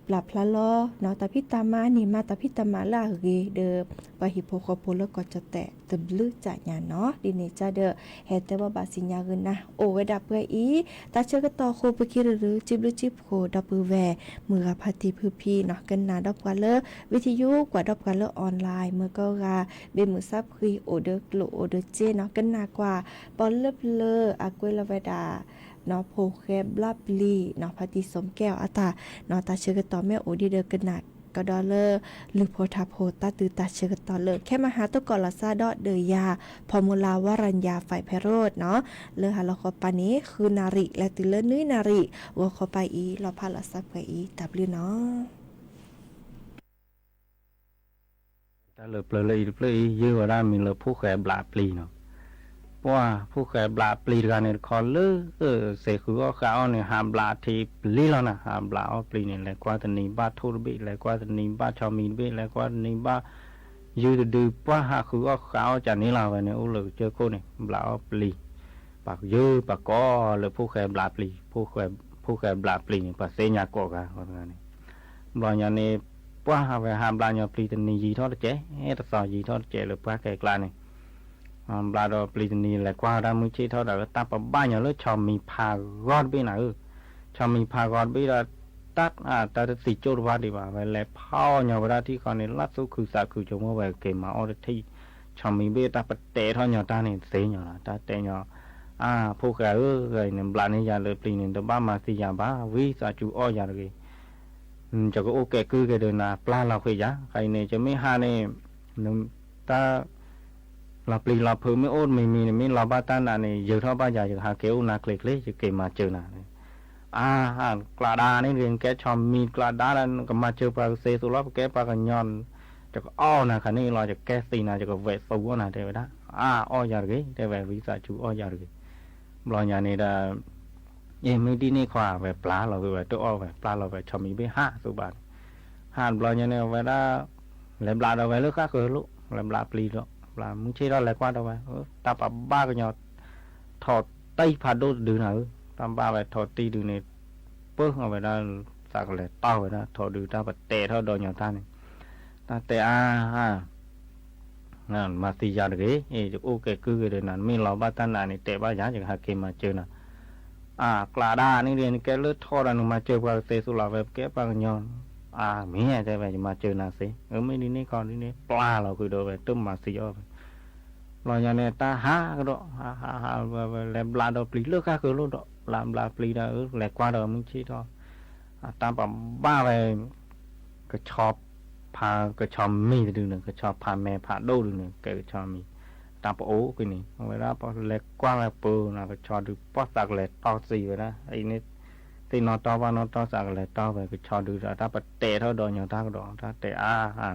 ပျၢ်ဖျါလီၤနီၤ တၢ်ဖံးတၢ်မၤန့ၣ် မၤတၢ်ဖံးတၢ်မၤလၢအဂ့ၤဒီး ပှၤဟံၣ်ဖိဃီဖိလၢကီၢ်ကၠီၣ်တဲၣ်သဘျုးစၢ်ညါနီၤ ဒ်န့ၣ်ကဒီး ဟဲတဲဘၣ်ဘၣ်စံၣ်ညါဂ့ၤနၤ အိၣ်ဝဲဒၣ်ပှဲၤအံၤ တၢ်ဆၢကတီၢ်အဃိ ပက့ၤရူၤရူၤ စံးဘျုးစံးဖှိၣ်ဒီပုၢ်ဝဲၢ် မုၢ်ဂၤဖါတံၢ်ဖုဖံနီၤ ကနၣ်ဒီးပှၤလၢ video ကွၢ်ဒီးပှၤလၢ online မ့ၢ်ကီဂၤ ဘ့ၣ်မုၢ်ဆါဖှံ အိၣ်ဒီးကျိၣ်အိၣ်ဒီးစ့နီၤ ကနၣ်ကွၢ် ပီၣ်လၢပျၢၤအကွဲးလီၤဝဲဒၣ် နီၤ ဖိၣ်ဃဲဘျါပျံၤနီၤ ဖါတံၢ်စိကဲအီၤအတၢ်နီၤ တၢ်ဆၢကတီၢ်မ့ၢ်အိၣ်ဒံးဒီးကနၣ်ကဒီးလၢ လုၢ်ဖိထါဖိတၢ်တုၤတၢ်ဆၢကတီၢ်လၢ ခဲမဟါသကိးလီၤသးဒီးဒီးယၤ ဖီမူလါ ဝါရံယၤ ဖဲးဖဲးရိးနီၤ လၢဟါလီၤဃီပၤန့ၣ် ဃုနၣ်ရံၣ် လဲၤတုၤလၢနွံနၣ်ရံၣ် ဂီၤခီပၤအံၤ လီၤဖးလီၤသးပှဲၤအံၤ တၢ်ဘျုးနီၤ တၢ်လၢပျၢၤလၢအံၤတဖျၢၣ်အံၤ ယုၢ်ဝဲဒၣ်မံၤလၢဖိၣ်ဃဲဘျါပျံၤနီၤ. ပှၢ်ဖိၣ်ဃဲဘျးပျံၤတဂၤန့ၣ်တခီလၢ စ့ဃုအီၣ်ဃးအီၣ်န့ၣ် ဟးဘျးထံပျံၤလီၤနၤ, ဟးဘျးအီၣ်ပျံၤန့ၣ် လဲၤကွၢ်တနံၤဘၣ်ထိၣ်တဘ့ၣ်, လဲၤကွၢ်တနံၤဘၣ်ဆီမံၤတဘ့ၣ်, လဲၤကွၢ်တနံၤဘၣ် ယုၢ်တဒု ပှၢ်ဟးဃုအီၣ်ဃးအီၣ်ကန့ၣ်လီၤ. ဝဲန့ၣ်အိၣ်လၢကစၢၢ်ခိၣ်န့ၣ် ဘျးအီၣ်ပျံၤ, ပာ်ကယၢပာ်ကီလၢဖိၣ်ဃဲဘျးပျံၤ, ဖိၣ်ဃဲဘျးပျံၤန့ၣ် ပှၤသ့ၣ်ညါကိးဂၤဂၤန့ၣ်, ဘျီညါန့ၣ် ပှၢ်ဝဲဟးဘျးညီပျံၤတနံၤယံာ်ထီၣ်တစဲး, တသီယံာ်ထီၣ်တစဲးလၢပှၢ်ခဲကျါန့ၣ် ဘျးဒီးပျံၤတနံၤ လဲၤကွၢ်ဝဲဒၣ်မုၢ်ဆ့ၣ်ထီၣ်ဒီး တၢ်ပဘၣ်ညီလၢဆီမံၤဖးဂီၤတဘ့ၣ်နၤဧၢ, ဆီမံၤဖးဂီၤတဘ့ၣ်ဒီး တၢ် တၢ်တသံကၠိၣ်တဘၣ်ဒံးဘၣ်, ဝဲလဲၤဖီၣ်ညီဝဲဒၣ်ထံၣ်ဃီန့ၣ် လၢသူၣ်ခုသးခု ဆိကမိၣ်ဝဲက့ၤမၤအီၣ်တထံၣ်, ဆီမံၤဘ့ၣ်တၢ်ပတဲာ်ထီၣ်ညီတၢ်န့ၣ် သ့ညီလီၤ, တၢ်တဲညီ အါ ဖိၣ်ဃဲဧၢ, ဂၤအံၤန့ၣ် ဘျးန့ၢ်ယၤလၢပျံၤန့ၣ် တဘၣ်မၤသံယၤဘၣ်, ဝံသးစူၤအီၣ်ယၤတဂ့ၤ, ယကအိၣ်ကဲကုၢ်က့ၤဒီးနၤ ပျၢ်လီၤဃုာ်ယၤ, ခဲအံၤန့ၣ် ယမ့ၢ်ဟးန့ၣ် တၢ် လီၤပျံၤလီၤဖုးမ့ၢ်အိၣ်တမံၤမံၤန့ၣ် မ့ၢ်လီၤဘၣ်တၢ်နာ်န့ၣ် ယၢၤထီၣ်ဘၣ်ယၤ ယကဟးက့ၤအိၣ်နၤချ့ချ့ ယက့ၤမၤစၢၤနၤ, အါ ကျးဒါန့ၣ်တဂ့ၤ နကဲဆီမံၤကျးဒါဒီး နကမၤစၢၤပှၤကသ့သိးလီၤ ပကဲပှၤကညီ ယကအီၣ်နၤခါန့ၣ်လီၤ, ယကဲသံနၤ ယကဝဲးသူအီၣ်နၤ တဲဝဲဒၣ်, အါ အီၣ်ယၤတဂ့ၤ တဲဝဲ ဝံသးစူၤအီၣ်ယၤတဂ့ၤ, ဘျီညါန့ၣ်ဒီး အ့ မ့ၢ်ဒ်န့ၣ်ခီ ဝဲပျၢ်လီၤဝဲ ဝဲတအီၣ်ဝဲ ပျၢ်လီၤဝဲ ဆီမံၤဘ့ၣ်ဟးသူဘၣ်န့ၣ်, ဟးဘျီညါန့ၣ် အဝဲဒၣ် လဲၤဘျးဒီးဝဲလၢဃၣ်ဃၢၤလိၣ် လဲၤဘျးပျံၤဒီး ဘျးမုၢ်ဆ့ၣ်ထီၣ်လဲၤကွၢ်ဒီးဝဲ တၢ်ပဘၣ်ကညီ ထိးတံၢ်ဖးဒိၣ်တဒုနၤဧၢ, တၢ်ဘၣ်ဝဲထိးတံၢ်ဒုန့ၣ် ပၢၢ်အဝဲဒၣ် သးကလဲၤတီၢ်ဝဲဒၣ် ထိးဒုတၢ်ပတဲာ်ထီၣ်ဒီးညီတၢ်န့ၣ်, တၢ်တဲအါ မၤသံယၤတဂ့ၤ, ယအိၣ်ကဲကုၢ်က့ၤဒီးနၤ နမ့ၢ်လီၤဘၣ်တၢ်နာ်န့ၣ် တဲဘၣ်ယၤ ယကဟးက့ၤမၤစၢၤနၤ, အါ ကျးဒါန့ၣ်ဒ် နကဲလၢထိးဒီး နမၤစၢၤပှၤကသ့သိးလီၤ ဝဲပကဲပှၤကညီ, အါ မ့ၢ်တဲဝဲ ယမၤစၢၤနၤသ့, အမ့ၢ်ဒ်န့ၣ်ခီဒ်န့ၣ် ပျၢ်လီၤဃုာ်ဒီးဝဲ တမၤသံအီၣ်ဝဲ ဘျီညါန့ၣ် တၢ်ဟးကဒီး ဟးဟးဟးဝဲ လဲၤဘျးဒီးပျံၤလၢဃၣ်ဃၢၤလိၣ်ဒီး ဘျးဘျးပျံၤဒီး လဲၤကွၢ်ဒီးမုၢ်ဆ့ၣ်ထီၣ်, တၢ်ပဘၣ်ဝဲ ကဆီဖး ကဆီမံၤတဒုန့ၣ် ကဆီဖးမဲာ်ဖးဒိၣ်ဒုန့ၣ် ကဲကဆီမံၤ, တၢ်ပအိၣ်က့ၤန့ၣ် အဝဲဒၣ်ပလဲၤကွၢ်ဝဲပၢၤနၤ ကဆီဒု ပှၢ်သးကလဲၤတီၢ်သံဝဲဒၣ် အံၤန့ၣ် သ့ၣ်နီၣ်တီၢ်ဘၣ်နီၣ်တီၢ်သးကလဲၤတီၢ်ဝဲ ကဆီဒုဒီး တၢ်ပတဲာ်ထီၣ်ဒီးညီတၢ်ကဒီး တၢ်တဲအါ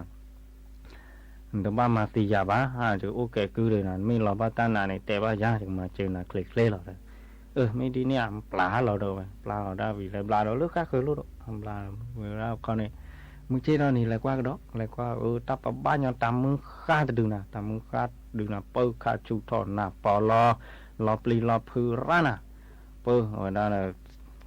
နတဘၣ်မၤသံယၤဘၣ်, ယအိၣ်ကဲကုၢ်ဒီးနၤ နမ့ၢ်လီၤဘၣ်တၢ်နာ်န့ၣ် တဲဘၣ်ယၤ ယကမၤစၢၤနၤချ့ချ့လီၤ. အမ့ၢ်ဒ်န့ၣ် ပျၢ်လီၤဒီးဝဲ ပျၢ်လီၤဒၣ်ဝံၤ လဲၤဘျးဒီးလၢဃၣ်ဃၢၤလိၣ်ဒီး ဘျးဝဲဒၣ်ခီန့ၣ် မုၢ်ဆ့ၣ်ထီၣ်န့ၣ် လဲၤကွၢ်ကဒီး လဲၤကွၢ် အၢ တၢ်ပဘၣ်ညီတၢ်မုၢ်ဃၢ်တဒုနၤ တၢ်မုၢ်ဃၢ်တဒုနၤ ပၢၢ်ခးဆူၣ်ထီၣ်နၢ်ပီလီၤ လီၤပျံၤလီၤဖုးရၣ်နၤ ပၢၢ်ဝဲဒၣ်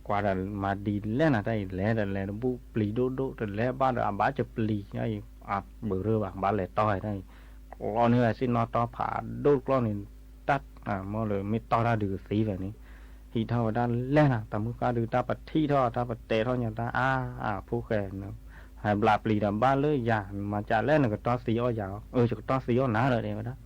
ကွၢ်ဒီးမၤဒ်လဲၣ်နၤ တၢ်အံၤလဲၤဒီးလဲၤတဘူၣ်ပျံၤဒိၣ်ဒိၣ် တလဲၤဘၣ်ဒီးအဘၣ်ကပျံၤ အံၤအဘၢၣ်ရၢၢ်ဘၣ် ဘၣ်လဲၤတီၢ်ဝဲတၢ်အံၤ ကျီန့ၢ်ဝဲသ့ၣ်နီၣ်တီၢ်ဖးဒိၣ်တကျီန့ၣ် တၢ် မ့ၢ်လၢမ့ၢ်တီၢ်တၢ်ဒုးကသံဝဲန့ၣ် ဟံးထီၣ်ဝဲဒၣ်လဲၣ်နၤ တၢ်မုၢ်ဃၢ်ဒုးတၢ်ပထံၣ်ထီၣ် တၢ်ပတဲာ်ထီၣ်ညီတၢ် အါ အဖိၣ်ဃဲ ဟဲဘျးပျံၤဒီးဘၣ်လၢယၤ နမၤကလဲၣ် နကတီၢ်သံအီၣ်ယၤ အၢ ယကတီၢ်သံအီၣ်နၤဒီး တဲဝဲဒၣ်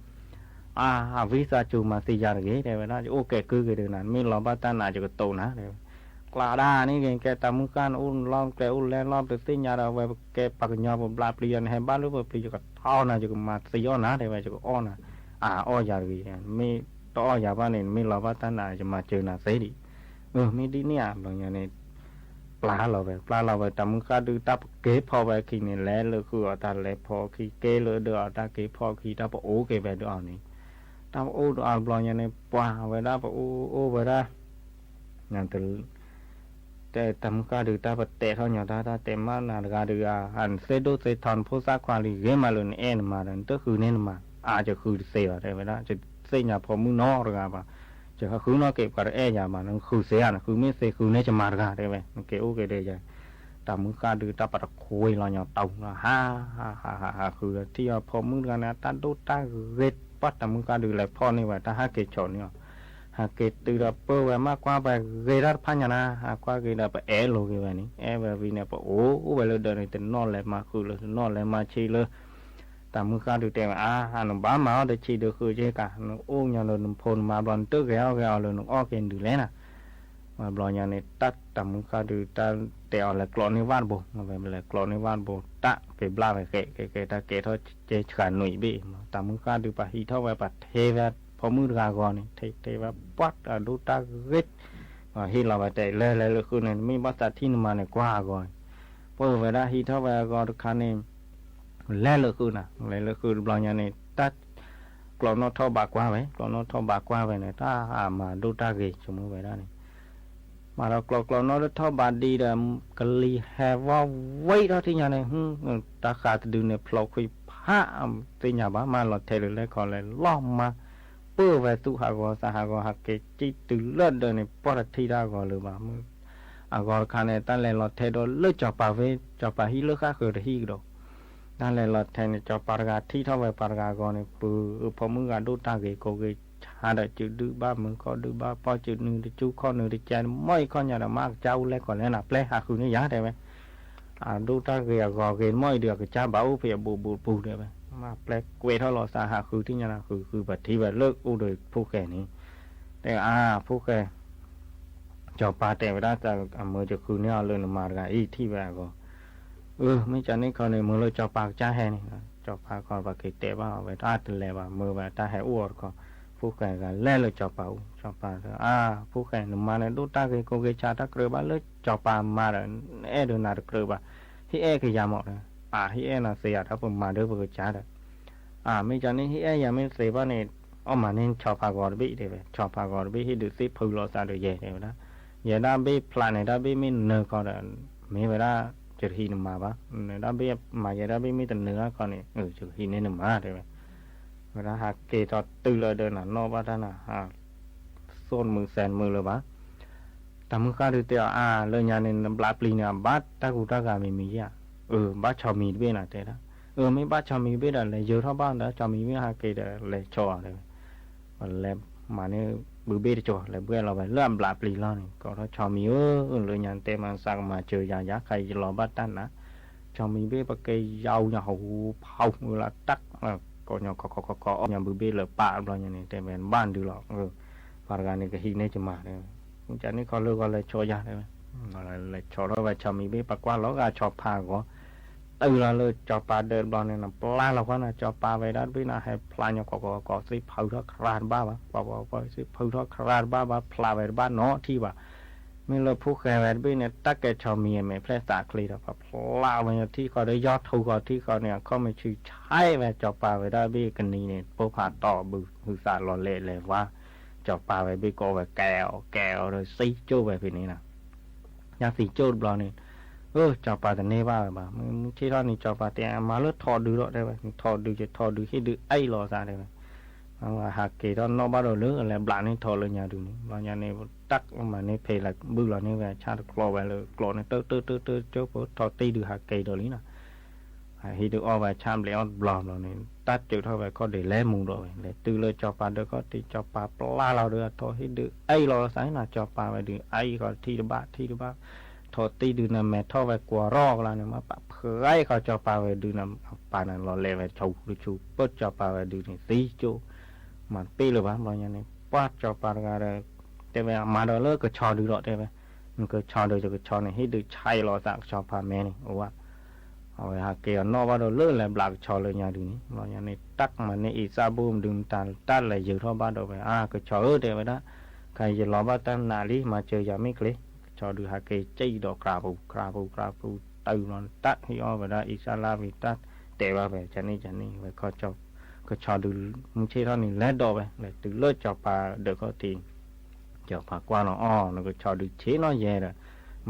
အါ အဝံသးစူၤမၤသံယၤတဂ့ၤ တဲဝဲဒၣ် ယအိၣ်ကဲကုၢ်က့ၤဒီးနၤ နမ့ၢ်လီၤဘၣ်တၢ်နာ် ယကတိၤနၤ တဲဝဲ ကျါဒၣ်န့ၣ်က့ၤ ကဲတၢ်မုၢ်ဃၢ်န့ၣ် အိၣ်လီၤကျဲအိၣ်လဲလီၤ ပသ့ၣ်ညါဒီး အဝဲကဲပှၤကညီပဘျးပျံၤဒီး နဟဲဘၣ်လၢပပျံၤ ယကတီၢ်နၤ ယကမၤသံအီၣ်နၤ တဲဝဲ ယကအီၣ်နၤ အါ အီၣ်ယၤတဂ့ၤ မ့ၢ်တအီၣ်ယၤဘၣ်န့ၣ် နမ့ၢ်လီၤဘၣ်တၢ်နာ် ယမၤစၢၤနၤသ့ဒံး အၢ မ့ၢ်ဒ်န့ၣ်ဧါ ဘျီညါန့ၣ် ပျၢ်လီၤဝဲ ပျၢ်လီၤဝဲ တၢ်မုၢ်ဃၢ်ဒုးတၢ်ပက့ၤဖီဝဲအခံန့ၣ် လဲၤလၢဃုာ်အီၤတၢ်လဲၤဖီအခံ က့ၤလၢဒုးအီၤတၢ်က့ၤဖီအခံ တၢ်ပအိၣ်က့ၤဝဲဒုးအီၤန့ၣ် တၢ်ပအိၣ်ဒုးအီၤဘျီညါန့ၣ် ပှၤဝဲဒၣ်ပအိၣ်အိၣ်ဝဲဒၣ် တဲတၢ်မုၢ်ဃၢ်ဒုးတၢ်ပတဲာ်ထီၣ်ညီတၢ် တၢ်တဲမးနၤတဂၤဒုး နသ့ၣ်ဒိၣ်သ့ၣ်ထီ နဖိသၣ်ခွါလံ ဂ့ၤမးလၢနအဲၣ်နမၤဒီး နတဃုန့ၢ်နမၤ အါ ယဃုတသ့ဘၣ် တဲဝဲဒၣ် ယသ့ၣ်ညါဖိမုၣ်နီတဂၤဘၣ် ယဃုနီၢ်က့ၤပှၤတအဲၣ်ယၤဘၣ် နဃုသ့ဧါ နဃုမ့ၢ်သ့ဃုန့ၢ်ယမၤတဂၤ တဲဝဲ နက့ၤအိၣ်က့ၤဒီးယၤ တၢ်မုၢ်ဃၢ်ဒုးတၢ်ပတခွ့လီၤညီတၢ်လီၤ ဟး ဟး ဟး ဟး ဃုဒီးထံၣ်အီၤဖိမုၣ်တဂၤန့ၣ် တၢ်ဒိၣ်တၢ်ဂ့ၤ ပှၢ်တၢ်မုၢ်ဃၢ်ဒုးလဲၤဖီၣ်န့ၢ်ဝဲ တၢ်ဟးက့ၤဆိးန့ၢ်အီၤ ဟးက့ၤတုၤဒီးပၢၢ်ဝဲ မ့ၢ်ကွၢ်ပှၤဂ့ၤတၢ်တဖၣ်ညါနၤ ဟးကွၢ်က့ၤဒီးပအဲၣ်လိာ်က့ၤဝဲန့ၣ် အဲၣ်ဝဲဝံၤန့ၣ် ပအိၣ်အိၣ်ဝဲလၢဒၢးန့ၣ် တနီၣ်လဲၤမၤဃုာ်လၢ တနီၣ်လဲၤမၤဆံးလၢ တၢ်မုၢ်ဃၢ်ဒုးတဲဝဲ အါ နဘၣ်မၤအီၣ်တဆံးဒုးဃုာ်က့ၤကး နအိၣ်ညီဒီးနဖိနမါဘျီ နတဂဲၤအီၣ်ဂဲၤအီၤလၢနအီၣ်က့ၤဒုးလဲၣ်နၤ ဝဲဘျီညါန့ၣ် တၢ်တၢ်မုၢ်ဃၢ်ဒုး တၢ်တဲအီၤလဲၤကျိးန့ၢ်ဝၣ်တဘိ ဝဲလဲၤကျိးန့ၢ်ဝၣ်တဘိ တၢ်က့ၤဘျၣ်ဝဲ ကဲကဲကဲ တၢ်ကဲထီၣ်ကဲဆှၤနွံဘ့ၣ် တၢ်မုၢ်ဃၢ်ဒုး ပှၤဟံးထီၣ်ဝဲ ပှၤထဲဝဲ ဖိမုၣ်တဂၤဂီၤန့ၣ် ထဲထဲဝဲ ပှၢ်တၢ်ဒိၣ်တၢ်ဂ့ၤ ဟ့ၣ်လီၤဝဲတဲ လဲၤလဲၤလၢဃုာ်န့ၣ် နမ့ၢ်ဘၣ်သးထံၣ်နမၤန့ၣ် ကွၢ်အဂီၤန့ၣ် ပှၢ်ဝဲဒၣ်ဟံးထီၣ်ဝဲအဂီၤတခါန့ၣ် လဲၤလၢဃုာ်နၤ လဲၤလၢဃုာ်တဘျီညါန့ၣ် တၢ် ကျီၢ်နီၣ်ထီၣ်ဘးကွၢ်ဝဲ, ကျီၢ်နီၣ်ထီၣ်ဘးကွၢ်ဝဲန့ၣ် တၢ်အမၤဒိၣ်တၢ်ဂ့ၤဆိကမိၣ်ဝဲဒၣ်န့ၣ်, မၤဒီးကျီၢ်ကျီၢ်နီၣ်ထီၣ်ဘးဒံးဒီး ကလံၤဟဲဝီဝံထီၣ်ထံၣ်ညါန့ၣ်, တၢ်ဃးတဒုန့ၣ် ဖျိးခွံဖး သ့ၣ်ညါဘၣ် မၤလီၤထဲးလၢလဲၤခီလဲၤလီၤမၤ ပၢၢ်ဝဲသူၣ်ဟးဂီၤသးဟးဂီၤ ဟးက့ၤစံၣ်တုၤလၢဒၢးန့ၣ် ပှၢ်တထံၣ်တၢ်အဂီၤလၢၤဘၣ်မုၢ်, အဂီၤတခါန့ၣ် တၢ်လဲၤလီၤထဲးဒီးလၢစီၤပၤဝ့ၢ်, စီၤပၤဟံၣ်လၢဃၣ်ဃၢၤတဟံၣ်ကဒီး, တၢ်လဲၤလီၤထဲးန့ၣ် စီၤပၤတဂၤထံၣ်ထီၣ်ဝဲပှၤတဂၤအဂီၤန့ၣ် ပုၢ်ဖိမုၣ်ဂၤဒိၣ်တၢ်ဂ့ၤ ကိးဂ့ၤဆါဒီး စုးဒုၣ်ဘၣ်မုာ်ခီၣ်ဒုၣ်ဘၣ်ပီၢ် စုးနုာ်တစုခီၣ်နုာ်တကဲ မီၢ်အံၤခီၣ်ညါဒီး မ့ၢ်ကစၢ်အိၣ်လဲၤခီလဲၤနၤ ပျဲဟးဃုာ်န့ၢ်ယၤတဲဝဲ အဒိၣ်တၢ်ဂ့ၤအဂီၤဂ့ၤ မီၢ်အံၤဒီး အကစၢ်ဘၣ်အိၣ်ဖဲအဘူးဘူးတပူၤတဲဝဲ, မ့ၢ်ပျဲကွဲးထီၣ်လီၤသးဟးဃုာ်ထံၣ်ညါနၤ ဃုာ်ဃုာ်ပထံၣ်ဝဲလၢအိၣ်ဒီးဖိၣ်ဃဲန့ၣ်, တဲအါ ဖိၣ်ဃဲ စီၤပၤတဲဝဲဒၣ် အမၢယဃုန့ၢ်အီၤလၢနမါတဂၤအံၤထံၣ်ဝဲအဂီၢ်, အၢ မ့ၢ်ကန့ၣ်ခီန့ၣ် မၢလၢစီၤပၤကစၢ်ဟဲန့ၣ်, စီၤပၤခီပက့ၤတဲဘၣ်အီၤဝဲ တၢ်တလဲၤဘၣ် မၢဝဲတၢ်ဟဲအိၣ်အီၤတခီ, ဖိၣ်ဃဲတဂၤလဲၤလၢစီၤပၤအူ စီၤပၤတဲ အါ ဖိၣ်ဃဲ နမါန့ၣ်ဒိၣ်တၢ်ဂ့ၤကိးဂ့ၤဆါ တၢ်ကြၢးဘၣ်လၢစီၤပၤမါဒီး အဲၣ်ဒိးနၤတကြၢးဘၣ်, ဟ့ၣ်အဲၣ်ကယၤမး, အါ ဟ့ၣ်အဲၣ်နၤသ့ဧါ တၢ်ပမၤဒၢပကစၢ်ဒီး အါ မ့ၢ်ကန့ၣ် ဟ့ၣ်အဲၣ်ယၤမ့ၢ်သ့ဘၣ်န့ၣ် အီၣ်မၤန့ၢ်ဆီဖါဂီၤတဘ့ၣ်တဲဝဲ, ဆီဖါဂီၤတဘ့ၣ် ဟ့ၣ်ဒုးသ့ၣ်ဖုလီၤသးဒီးယဲတဲဝဲဒၣ်, ယဲဒၣ်ဘ့ၣ်ဖျးန့ၣ် ဒၣ်ဘ့ၣ်မ့ၢ်နၢၤခီဒီး မ့ၢ်ဝဲဒၣ် ယတဟံးနမါဘၣ်, ဒၣ်ဘ့ၣ်မၤယဲဒၣ်ဘ့ၣ်မ့ၢ်တနၢၤခီန့ၣ် ယကဟံးန့ၢ်နမါတဲဝဲ, ဝဲဒၣ်ဟးက့ၤထီၣ်တုၤလၢဒီးနၤနီၣ်ဘၣ်တၢ်နၤ သိၣ်တမုာ်သဲတမုာ်လၢၤဘၣ်, တၢ်မုၢ်ဃၢ်ဒုးတဲအီၤ အါ လၢညါန့ၣ် နဘျးပျံၤန့ၣ် အဘၣ်တၢ်ကူတၢ်ဂၤမံၤမံၤဧါ, အၢ ဘၣ်ဆီမံၤတဘ့ၣ်နၤတဲဒၣ်, အၢ မ့ၢ်ဘၣ်ဆီမံၤတဘ့ၣ်ဒီး လဲၤယၢၤထီၣ်ဘၣ်ဒီး ဆီမံၤဘ့ၣ်ဟးက့ၤဒီး လဲၤဆီအီၤတဲဝဲ, လဲၤမၤန့ၢ်ဘုဘ့ၣ်တကီၤ လဲၤဘှဲၣ်လီၤဝဲ လၢအဘျးပျံၤလီၤန့ၣ် ကိးထီၣ်ဆီမံၤဧၢ, လၢညါတဲမၤစးကမၤစၢၤယၤ ယၤခါယလီၤဘၣ်တၢ်နၤ, ဆီမံၤဘ့ၣ်ပက့ၤယၤအူညါဟူဖးမုၢ်လၢတၢ် ကိးညီခီခီခီခီအီၣ်ညီဘုဘ့ၣ်လၢပာ်ဘျီညါန့ၣ် တဲဝဲဘၣ်ဒုလီၤ, ပှၤတဂၤန့ၣ်ကဟံးန့ၢ်ကမၤတဲဝဲ, မ့ၢ်ကန့ၣ်ခီလၢဂီၤလဲၤဆီယၤတဲဝဲ, လဲၤဆီထီၣ်ဝဲဆီမံၤဘ့ၣ် ပကွၢ်လီၤဂာ်ဆီဖါဂီၤ, တုၤလီၤလၢစီၤပၤဒၢးတဘျီန့ၣ် နပျၢ်လီၤကွၢ်နၤ စီၤပၤဝဲဒၣ်တဘ့ၣ်နၤ ဟဲဖျးညီကိးကိးကိးသ့ၣ်ဖုထီၣ်ခရါတဘၣ်ဘၣ်, ပှၤပှၤပှၤသ့ၣ်ဖုထီၣ်ခရါတဘၣ်ဘၣ် ဖျးဝဲတဘၣ်နီတထံၣ်ဘၣ်, မ့ၢ်လၢဖိၣ်ဃဲဝဲတဘ့ၣ်န့ၣ် တၢ်ကဲဆီမံၤအမဲာ်ဖျဲၣ်သးချ့ဒီး ပှၤဖျးဝဲညီထံၣ်ဃီဒီး ယီၢ်ထူဃီထံၣ်ဃီန့ၣ် အခီၣ်မ့ၢ်ဆူၣ်ဆဲးဝဲ စီၤပၤဝဲဒၣ်ဘ့ၣ်ကနံၤန့ၣ် ပိၢ်ဖးတီၢ်ဘုဟုသးလီၤလဲၤလဲၤဝါ, စီၤပၤဝဲဘ့ၣ်ကိးဝဲကဲအီၤကဲအီၤဒီးသံကၠိၣ်ဝဲဖဲန့ၣ်လီၤ ညါသံကၠိၣ်တဘျီန့ၣ်, အၢ စီၤပၤတန့ၢ်ဘၣ်ဝဲဘၣ်, မုၢ်ဆ့ၣ်ထီၣ်န့ၣ် စီၤပၤတဲ မၤလၢထိးဒုးဒီးတဲဝဲ, ထိးဒုးယထိးဒုးဟ့ၣ်ဒုးအံၣ်လီၤသးတဲဝဲ, ဟးက့ၤထီၣ်နီၣ်ဘၣ်ဒီးလၢလဲၤဘျးန့ၢ်ထိးလၢညါဒုးန့ၣ် ဘျီညါန့ၣ် တၢ်မၤန့ၢ်ဖဲလဲၤဘုၣ်လီၤန့ၢ်ဝဲအဆၣ်တကျီဝဲလၢကျိးန့ၣ် တၢတၢတၢတၢကၠိဖိထိးတံၢ်ဒုးဟးက့ၤဒီးလံနီၤ ဟံးဒုးအီၣ်ဝဲဆၣ်ဘျဲးအီၣ်တဘျီဘျီန့ၣ် တၢ်စၢးထီၣ်ဝဲခီၣ်ဒ့ၣ် လဲၤမူဒီးဝဲ လဲၤတုၤလၢစီၤပၤဒၢးခီၣ်ထံး စီၤပၤပျၢ်လီၤဒီးအထိးဟံးဒုးအံၣ်လီၤသးနီၤ စီၤပၤဝဲဒုးအံၣ်ဃီတထံၣ်တဘၣ်ထံၣ်တဘၣ်, ထိးတံၢ်ဒုးနမဲာ်ထီၣ်ဝဲကွၢ်ရီကလါန့ၣ် မ့ၢ်ပာ်ဖှဲးဃီစီၤပၤဝဲဒုးန့ၣ် ပာ်န့ၣ်လီၤလဲၤဝဲဆူတဆူ ပၢၢ်စီၤပၤဝဲဒုးန့ၣ် သံကၠိ မၤတပ့ၢ်လၢၤဘၣ် ဘျီညါန့ၣ် ပှၢ်စီၤပၤတဂၤဒီး တဲဝဲမၤဒီးလၢကဆီဒုးဒီးတဲဝဲ, နကဆီဒုးယကဆီန့ၣ် ဟံးဒုးဆဲးလီၤသးကဆီဖးမဲန့ၣ် အိၣ်ဝဲ အဝဲဟးက့ၤအီၤနီၣ်ဘၣ်ဒီးလၢလဲၤဘျးကဆီလၢညါဒုးန့ၣ် ဘျီညါန့ၣ် တၢ်ကမၤန့ၢ်အံသၣ်ဘိမဒုးမတၤ တၢ်လဲၤယၢၤထီၣ်ဘၣ်ဒီးဝဲ အါ ကဆီဧၢ တဲဝဲဒၣ်, ခဲအံၤယလီၤဘၣ်တၢ်နးလံ မၤစၢၤယၤမ့ၢ်ကျ့, ကဆီဒုးဟးက့ၤစံၣ်ဒီးကြးပူၤ ကြးပူၤ ကြးပူၤ တုၤဘျီန့ၣ် တၢ်ဟံးအီၣ်ဝဲဒၣ်အံသၣ်လါဝံၤ တၢ်တဲဘၣ်ဝဲ ကန့ၣ်ကန့ၣ်ဝဲ ကဆီဒုး မုၢ်ဆ့ၣ်ထီၣ်န့ၣ် လဲၤဒီးဝဲ လဲၤတုၤလၢစီၤပၤဒၢးခီၣ်ထံး စီၤပၤကွၢ်လီၤအီၤ နကဆီဒုးဆ့ၣ်နီၤယဲဒီး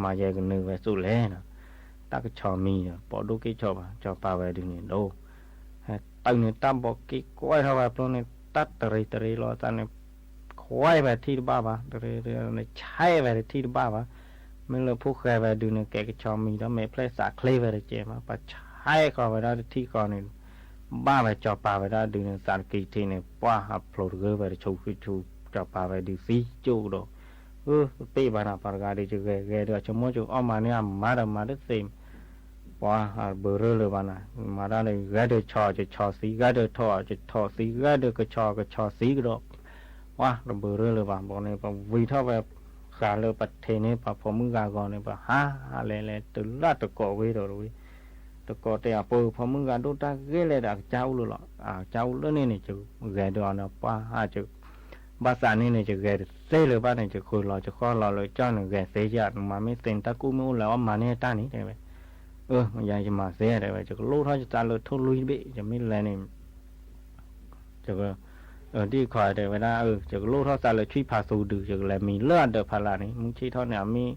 မၤယဲကနုာ်ဝဲသိးလဲၣ်ဒီး တၢ်ကဆီမံၤဒီး ပိာ်ဒိၣ်က့ၤဆီဘၣ် စီၤပၤဝဲဒုးန့ၣ်ဒိး ဟဲတုၤန့ၣ် တၢ်ဘီးက့ၤကွဲးထီၣ်ဝဲဖျိန့ၣ် တၢ်တရံးတရံးလီၤသးန့ၣ် ခွဲးဝဲတထံၣ်တဘၣ်ဘၣ် တရံးတရံးန့ၣ် ဆဲးဝဲတထံၣ်တဘၣ်ဘၣ် မ့ၢ်လၢဖိၣ်ဃဲဝဲဒုးန့ၣ် ကဲကဆီမံၤဒီး မဲာ်ဖျဲၣ်သးချ့ဝဲတကဲးဘၣ် ပှၤဆဲးဃီၤဝဲဒၣ်တထံၣ်ဃီန့ၣ် ဘၣ်ဝဲစီၤပၤဝဲဒၣ်ဒုးန့ၣ် သးတကံၢ်ထံးန့ၣ် ပှၢ်ဟးဖျိးတဂၢၢ်ဝဲတဆူဆူ စီၤပၤဝဲဒုးသံကၠိကဒီး အၢ ပ့ၢ်ဘၣ်နၤ ပှၤတဂၤဒီး ယဂဲၤဂဲၤဒီး ဆိကမိၣ်ဆိအီၣ်မၤန့ၢ်အမါဒီးမၤတသ့ ပှၤဘၢရၢလၢၤဘၣ်နၤ မၤတၢ်ဒီး ဂဲၤဒီးဆီ ယဆီသံ ဂဲၤဒီးထိး ယထိးသံ ဂဲၤဒီးကဆီ ကဆီသံကဒီး ပှၤတဘၢရၢလၢၤဘၣ် ဘီန့ၣ် ပဝံၤထီၣ်ဝဲ ဃာ်လၢပထံးန့ၣ် ပှၤဖိမုၣ်ဂၤဂီၤန့ၣ် ပဟးလဲၤလဲၤတုၤလၢတကိးဝ့ၢ်ဒီးတဝ့ၢ် တကိးတဲအပှၤဖိမုၣ်ဂၤဒိၣ်တၢ်ဂ့ၢ်လဲၣ်ဒီး အကစၢ်အိၣ်လၢလီၤ အကစၢ်အိၣ်လၢန့ၣ်န့ၣ် ယဂဲၤဒီးအီၤန့ၣ် ပှၤဟး ဘၣ်သးန့ၣ်န့ၣ် ယဂဲၤတသ့လၢၤဘၣ်န့ၣ် ယဃုလီၤယဃီလီၤလၢကၠီၣ်န့ၣ် ဂဲၤသ့ယၤ နမၤမ့ၢ်သ့န့ၣ် တၢ်ကူၣ်မ့ၢ်အိၣ်လဲၤအီၣ်မၤန့ၢ်တၢ်န့ၣ် တဲဝဲ အၢ ယၤယမၤသ့တဲဝဲ ယကလိၣ်ထီၣ်ယသးလၢထိၣ်လွံၢ်တဘ့ၣ် ယမ့ၢ်လဲၤန့ၣ် ယက ဒ်ခီတဲဝဲဒၣ် ယကလိၣ်ထီၣ်သးလၢဆွံဖးသူဒုး ယကလဲၤမံၤလၢအဒၢးဖးလၢ်န့ၣ် မုၢ်ဆ့ၣ်ထီၣ်န့ၣ် အမ့ၢ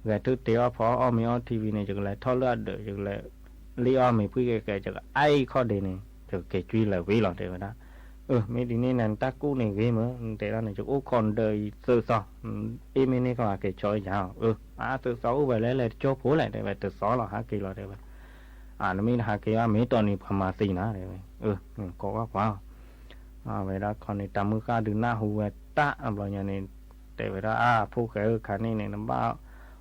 ်ဂဲၤထၢၣ်တဲအီၣ်ဖီအီၣ်မ့ၤအီထံဝံၤန့ၣ် ယကလဲၤထီၣ်လၢအဒၢး ယကလဲၤလ့အီၣ်မ့ၤဖှံကဲကဲ ယကအါအံၤခီၣ်ဒ့န့ၣ် ယကက့ၤကွံလၢၤဝံၤလီၤ တဲဝဲဒၣ်. မ့ၢ်ဒ်န့ၣ်န့ၣ် နတၢ်ကူၣ်န့ၣ်ဂ့ၤမး နတဲဒၣ်န့ၣ် ယကအိၣ်ခိးနဒၢးအံၤသၢသီ အ့ၣ်မ့ၢ်န့ၢ်ကီးက့ၤဆီယၤ အသၢသီအိၣ်ဝဲလဲၣ် လဲၤတကၠိဖိလဲၣ် တဲဝဲ တသီလီၤ ဟးက့ၤလီၤ တဲဝဲ. နမ့ၢ်တဟးက့ၤဘၣ် မ့ၢ်တီၢ်န့ၣ် ပှၤမၤသံနၤ တဲဝဲ. ကိးကွၢ်ကွၢ် ဝဲဒၣ်ခီန့ၣ် တၢ်မုၢ်ဃၢ်ဒုးနၢ်ဟူဝဲတၢ်အဘျီညါန့ၣ် တဲဝဲဒၣ် အါ ဖိၣ်ဃဲဧၢ ခါန့ၣ်န့ၣ် နဘၣ်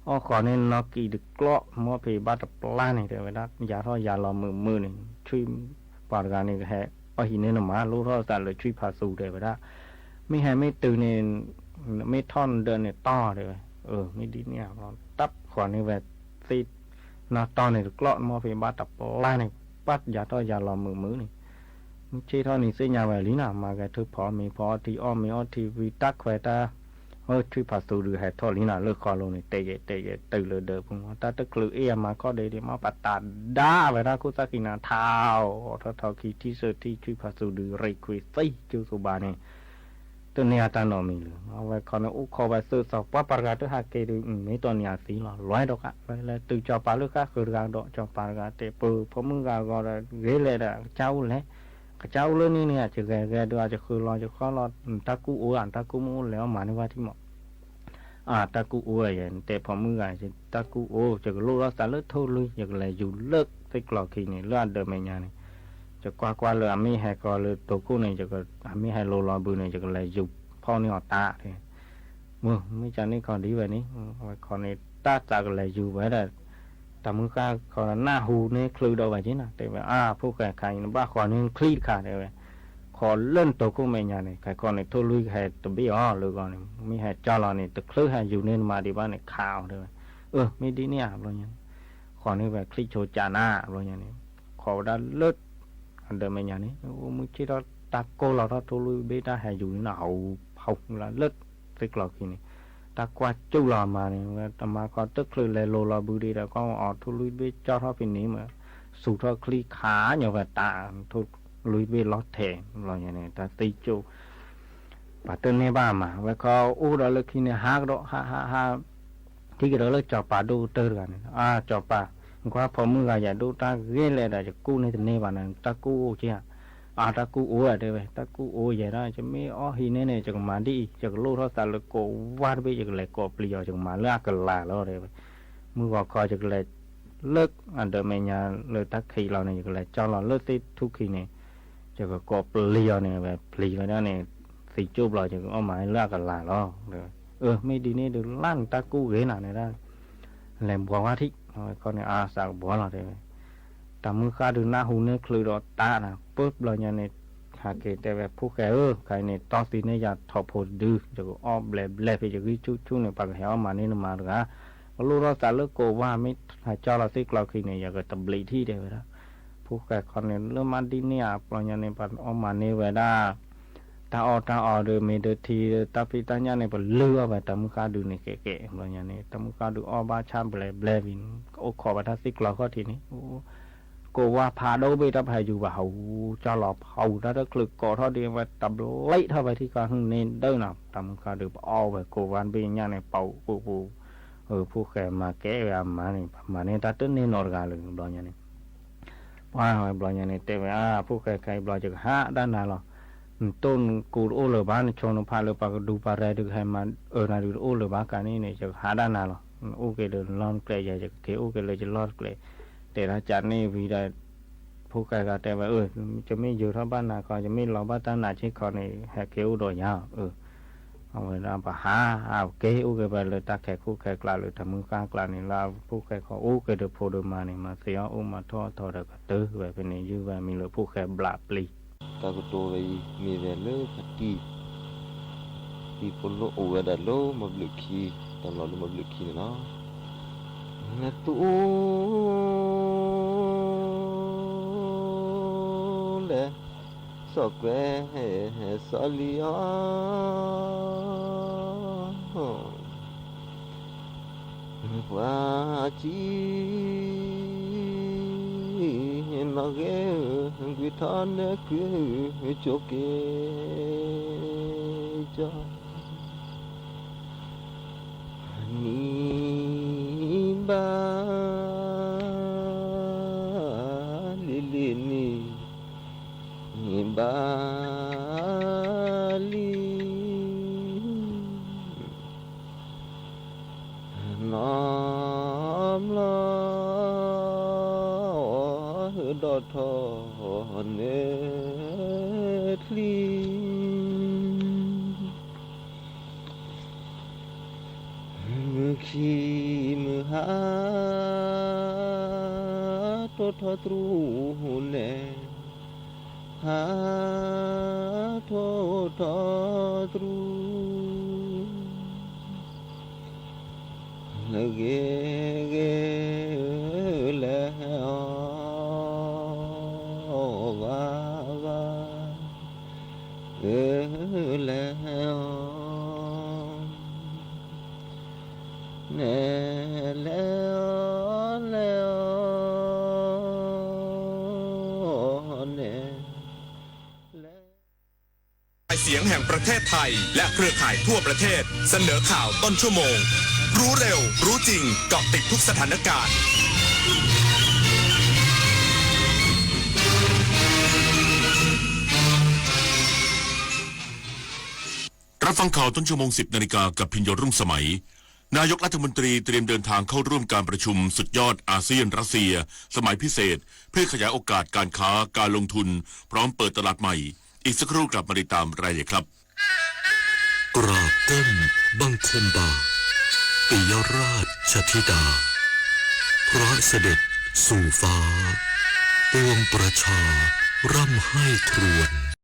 အီၣ်ဃီန့ၢ်နီၢ်ကံၤတကျီၢ် မီၢ်ဖံးဘၣ်တပျၢ်န့ၣ် တဲဝဲဒၣ် ယၤထီၣ်ယၤလီၤမုာ်မုာ်န့ၣ် ဆွံ ပှၤတဂၤန့ၣ် ကဟဲအီၣ်ဟံးန့ၢ်နမၤ လိၣ်ထီၣ်သးလၢဆွံဖးသူ တဲဝဲဒၣ်. မ့ၢ်ဟဲမ့ၢ်တုၤန့ၣ် မ့ၢ်ထီၣ်နဒၢးန့ၣ်တီၢ် တဲဝဲ. မ့ၢ်ဒ်န့ၣ် တၢ်ဃီန့ၢ်ဝဲသ့ၣ် နီၢ်တီၢ်န့ၣ်တကျီၢ် မီၢ်ဖံးဘၣ်တပျၢ်န့ၣ် ပၢ်ယၤထီၣ်ယၤလီၤမုာ်မုာ်န့ၣ် မုၢ်ဆ့ၣ်ထီၣ်န့ၣ်သ့ၣ်ညါဝဲလံနီၤ မၤဂဲၤထၢၣ်ဖီမ့ၤဖီအီထံအီၣ်မ့ၤအီထံဝံၤ တၢ်ခွဲးတၢ် ဆွံဖးသူဒုးဟဲထီၣ်လံနီၤ လၢဃီလိၤန့ၣ် တဲယဲတဲယဲတုၤလၢဒၢးပူၤ တၢ်တချုးအ့ၣ်အမၤခီၣ်ဒ့ဒံး မ့ၢ်ပတးဒါဝဲဒၣ်ခိၣ်သၣ်ခံနၤ ထးအီၤထီၣ်ထီၣ်ခံထံၣ်သၢထံၣ် ဆွံဖးသူဒုးရ့ခွံသံကၠိသူဘၣ်န့ၣ် တန့ၢ်အတၢ်နီတမံၤလၢၤ အဝဲခီန့ၣ်အိၣ်ခိးဝဲသၢသီ ပှၤပှၤတဂၤတဟးက့ၤဒီး မ့ၢ်တီၢ်န့ၢ်အသံလီၤ လွဲဒီးကး လဲၤလဲၤတုၤစီၤပၤလၢဃၣ်ဃုာ်တဂၤဒီး စီၤပၤတဂၤတဲ ပၢၤဖိမုၣ်ဂၤဂီၤဒီး ဂ့ၤလဲၣ်ဒီး ကစၢ်အိၣ်လဲၣ် ကစၢ်အိၣ်လၢန့ၣ်န့ၣ် အကဂဲၤဂဲၤဒီး အကဃုလီၤကဃီလီၤ တၢ်ကူၣ်အိၣ်ဧါ တၢ်ကူၣ်မ့ၢ်အိၣ်လဲၤအီၣ်မၤန့ၢ်ဝဲထံမး အတၢ်ကူၣ်အိၣ်ယဲ နတဲဖိမုၣ်ဂၤ တၢ်ကူၣ်အိၣ် ယကလိၣ်ထီၣ်သးလၢထိၣ်လွံၢ် ယကလဲၤယူၤလၢသ့ၣ်ကျီခံန့ၣ် လၢအဒၢးမဲာ်ညါန့ၣ် ယကွၢ်ကွၢ်လၢအမ့ၢ်ဟဲကီၤလၢတိၤခိၣ်န့ၣ် အမ့ၢ်ဟဲလိၤလီၤဘုန့ၣ် ယကလဲၤယူၤဖီၣ်န့ၢ်အီၤတၢ် မ့ၢ်ကန့ၣ်ခီဒ်ဝဲန့ၣ် ဝဲခီန့ၣ် တၢ်သးကလဲၤယူၤဝဲဒၣ် တၢ်မုၢ်ဃၢ်ခီနၢ်ဟူန့ၢ်ချုးဒီးဝဲက့နီၤ တဲဝဲ အါ ဖိၣ်ဃဲခါအံၤ နဘၣ်ဃီန့ၢ်ချံတခါ တဲဝဲ ခီလၢနတိၤခိၣ်မဲာ်ညါန့ၣ် ခဲခီန့ၣ် ထိၣ်လွံၢ်ကဟဲတဘ့ၣ်အီၤလၢဂီၢ်န့ၣ် မ့ၢ်ဟဲကၠီလီၤန့ၣ် တချုးဟဲယူၤန့ၢ်နမၤဒံးဘၣ်န့ၣ် ခးအီၤ တဲဝဲ. အၢ မ့ၢ်ဒ်န့ၣ်ဧါ ဘျီညါန့ၣ် ဃီန့ၢ်ဝဲချံဆိကနၤဘျီညါန့ၣ် ခီဝဲဒၣ်လၢ အဒၢးမဲာ်ညါန့ၣ် အိၣ်မုၢ်ဆ့ၣ်ထီၣ်တၢ်ကိၢ်လီၤထီၣ်ထိၣ်လွံၢ်ဘ့ၣ်တၢ်ဟဲယူၤန့ၣ်နီၤ ဟူဖီလၢသ့ၣ်ကျီခံန့ၣ် တၢ်ကွၢ်ကၠူၣ်လီၤအမၤန့ၣ် ဝဲတမၤခီတချုးလဲၤလိၤလီၤဘုဒံးဒီး ကီၢ်အီၤထိၣ်လွံၢ်တဘ့ၣ်ကၠီထီၣ်ဖဲန့ၣ်မး စူၤထီၣ်ချံခးညီဝဲတၢ် ထိၣ်လွံၢ်တဘ့ၣ်လီၤထဲး ဘျီညါန့ၣ် တၢ်သံကၠိ ပှၤတန့ၢ်ဘၣ်မး ဝဲခီအိၣ်ဒီးလၢခံန့ၣ် ဟးကဒီး ဟး ဟး ဟး ထံၣ်ကဒီးလၢစီၤပၤဒိၣ်ကတၢၢ်တဂၤန့ၣ် အါ စီၤပၤ ကွၢ်ဖိမုၣ်ဂၤယဲဒိၣ်တၢ်ဂ့ၤလဲၣ်ဒီး ယကူၣ်န့ၢ်တန့ၢ်ဘၣ်န့ၣ် တၢ်ကူၣ်အိၣ်က့ဧါ အါ တၢ်ကူၣ်အိၣ်ဧါ တဲဝဲ တၢ်ကူၣ်အိၣ်ယဲဒၣ် ယမ့ၢ်အီၣ်ဟံးန့ၢ်န့ၣ် ယကမၤဒ်အံၤ ယကလိၣ်ထီၣ်သးလၢကိးဝါတဘ့ၣ် ယကလဲၤကိးပျံၤအီၤ ယကမၤလၢအကလၤလီၤ တဲဝဲ မုၢ်ဂီၤခီယကလဲၤ လၢအဒၢးမဲာ်ညါလၢတၢ်ခံးလီၤန့ၣ် ယကလဲၤကၠီလီၤလၢသ့ၣ်ထူၣ်ခံန့ၣ် ယကကိးပျံၤအီၤန့ၣ် ဝဲပျံၤဝဲဒၣ်န့ၣ် သံကၠိၣ်ဘျီ ယကအီၣ်မၤလၢအကလၤလီၤ အၢ မ့ၢ်ဒ်န့ၣ်ဒီး လၢနတၢ်ကူၣ်ဂ့ၤနၤန့ၣ်ဒၣ် လဲၤဘှီဝါထံၣ် ဝဲခီန့ၣ် အါ သးကဘှီလီၤ တဲဝဲ တၢ်မုၢ်ဃၢ်ဒုးနၢ်ဟူန့ၢ်ချုးဒီးတၢ်နၤ ပၢၢ်ဘျီညါန့ၣ် ဟးက့ၤတဲဝဲ ဖိၣ်ဃဲဧၢ ခါအံၤန့ၣ် တီၢ်သံန့ၢ်ယၤထိးဖိတဒု ယကအီၣ်ဘျဲးဘျဲးဖဲယဂံၢ်ဆူၣ်ဆူၣ်န့ၣ် ပှၤကဟဲအီၣ်မၤန့ၢ်နမၤတဂၤ ပလိၣ်ထီၣ်သးလၢကိးဝါ မ့ၢ်ဟဲကၠီလီၤသ့ၣ်ကျီခံန့ၣ် ယကတဘျံးထံၣ် တဲဝဲဒၣ် ဖိၣ်ဃဲခီန့ၣ် လၢမၤဒ်န့ၣ်ဧါ ဘျီညါန့ၣ် ပှၤအီၣ်မၤန့ၢ်ဝဲဒၣ် တၢ်အီၣ်တၢ်အီဒီး မ့ၢ်ဒၢထံ တၢ်ဖံးတၢ်ညၣ်န့ၣ် ပလုၢ်အီၣ်ဝဲတၢ်မုၢ်ဃၢ်ဒုးန့ၣ် ကဲကဲ ဘျီညါန့ၣ် တၢ်မုၢ်ဃၢ်ဒုးအီၣ်ဘၣ်ဆၣ်ဘျဲးဘျဲးဝံၤ ကအိၣ်ခိးဝဲတၢ်သ့ၣ်ကျီခီၣ်ထံးန့ၣ် ကိးဝါဖးဒိၣ်ဘ့ၣ်တၢ်ပဟဲယူၤဘၣ်ဟူ ကၠီလီၤဖးဟူ တၢ်တချုးကိးထီၣ်ဒံးဝဲ တဘျံးထီၣ်ဝဲထံၣ်ကီၢ်န့ၣ်ဒၢးနီၤ တၢ်မုၢ်ဃၢ်ဒုးပအီၣ်ဝဲကိးဝါတဘ့ၣ်ညၣ်န့ၣ် ပအူပူပူ ဖိၣ်ဃဲမၤကဲဝဲအမါန့ၣ် ပမၤန့ၢ်တၢ်တန့ၢ်နီတဂၤလၢၤ ဘျီညါန့ၣ် ပှၤဝဲဘျီညါန့ၣ် တဲဝဲ အါ ဖိၣ်ဃဲခဲအံၤဘျီ ယကဟးဒၣ်နၤလီၤ. နတိၢ်နကူတအိၣ်လၢၤဘၣ် နဆိနဖးလၢပှၤကဒူပှၤရဲဒုးကဟဲမၤအၢနၤဒုးတအိၣ်လၢၤဘၣ် ကါန့ၣ်န့ၣ် ယကဟးဒၣ်နၤလီၤ. နအိၣ်က့ၤလၢနလီၢ်နကျဲယဲ ယကက့ၤအိၣ်က့ၤလၢယလီၢ်တကျဲ တဲဒၣ်ကန့ၣ်ဝံၤဒီး ဖိၣ်ဃဲဂၤတဲဝဲ အၢ ယမ့ၢ်ယၢၤထီၣ်ဘၣ်နၤခီ ယမ့ၢ်လီၤဘၣ်တၢ်နၤဆ့ခီန့ၣ် ဟဲက့ၤအိၣ်ဒီးယၤ အၢ အဝဲဒၣ်ပဟး အက့ၤအိၣ်က့ၤဝဲလၢတၢ်ခဲးခိၣ်ခဲးကျါလၢတၢ်မုၢ်ဃၢ်ကျါန့ၣ် လၢဖိၣ်ဃဲခီအိၣ်က့ၤဒီးဖိဒီးမါန့ၣ် မၤသ့အီၣ်အိၣ်မၤထီၣ်ထီဒီးကတၢၢ်ဝဲဖဲန့ၣ် ယုၢ်ဝဲမံၤလၢဖိၣ်ဃဲဘျးပျံၤ တၢ်ကတိၤဝဲအံၤမ့ၢ်ဝဲလၢပတံၤ တံၤဖိလၢအိၣ်ဝဲဒၣ်လၢမဘျုးခံ တၢ်လီၢ်လၢမဘျုးခံန့ၣ်လီၤ. နသူအိၣ်လဲၣ် စီၤကွဲးစီၤလံၤအီၤ ပှၤကံ နီၢ်ဂ့ၤ ကွံာ်ထီၣ်နကုၢ်ကၠိက့ၤ နံၤဘၣ်လံၤလံၤ နံၤဘၣ်လံၤ နီၢ်ဘျီ ဒီးထီၣ်န့ၢ်ချံ မုၢ်ခံမုၢ်ဟါ ထီၣ်ထီၣ်တြူၢ်န့ၣ် ဟါထီၣ်ထီၣ်တြူၢ် ဂ့ၤဂ့ၤ လဲၤအီၤ ဘၣ်ဘၣ် လဲၤအီၤ န့ၣ် လဲၤအီၤ လဲၤအီၤန့ၣ် เสียงแห่งประเทศไทยและเครือข่ายทั่วประเทศเสนอข่าวต้นชั่วโมง รู้เร็ว รู้จริง เกาะติดทุกสถานการณ์ รับฟังข่าวต้นชั่วโมง สิบนาฬิกา กับพิญโยรุ่งสมัย นายกรัฐมนตรีเตรียมเดินทางเข้าร่วมการประชุมสุดยอดอาเซียนรัสเซียสมัยพิเศษ เพื่อขยายโอกาสการค้าการลงทุน พร้อมเปิดตลาดใหม่ อีกสักครู่กลับมาติดตามรายละเอียดครับ กราบก้มบังคมบาท ปิยราชธิดา พระเสด็จสู่ฟ้า ปวงประชาร่ำไห้ครวญ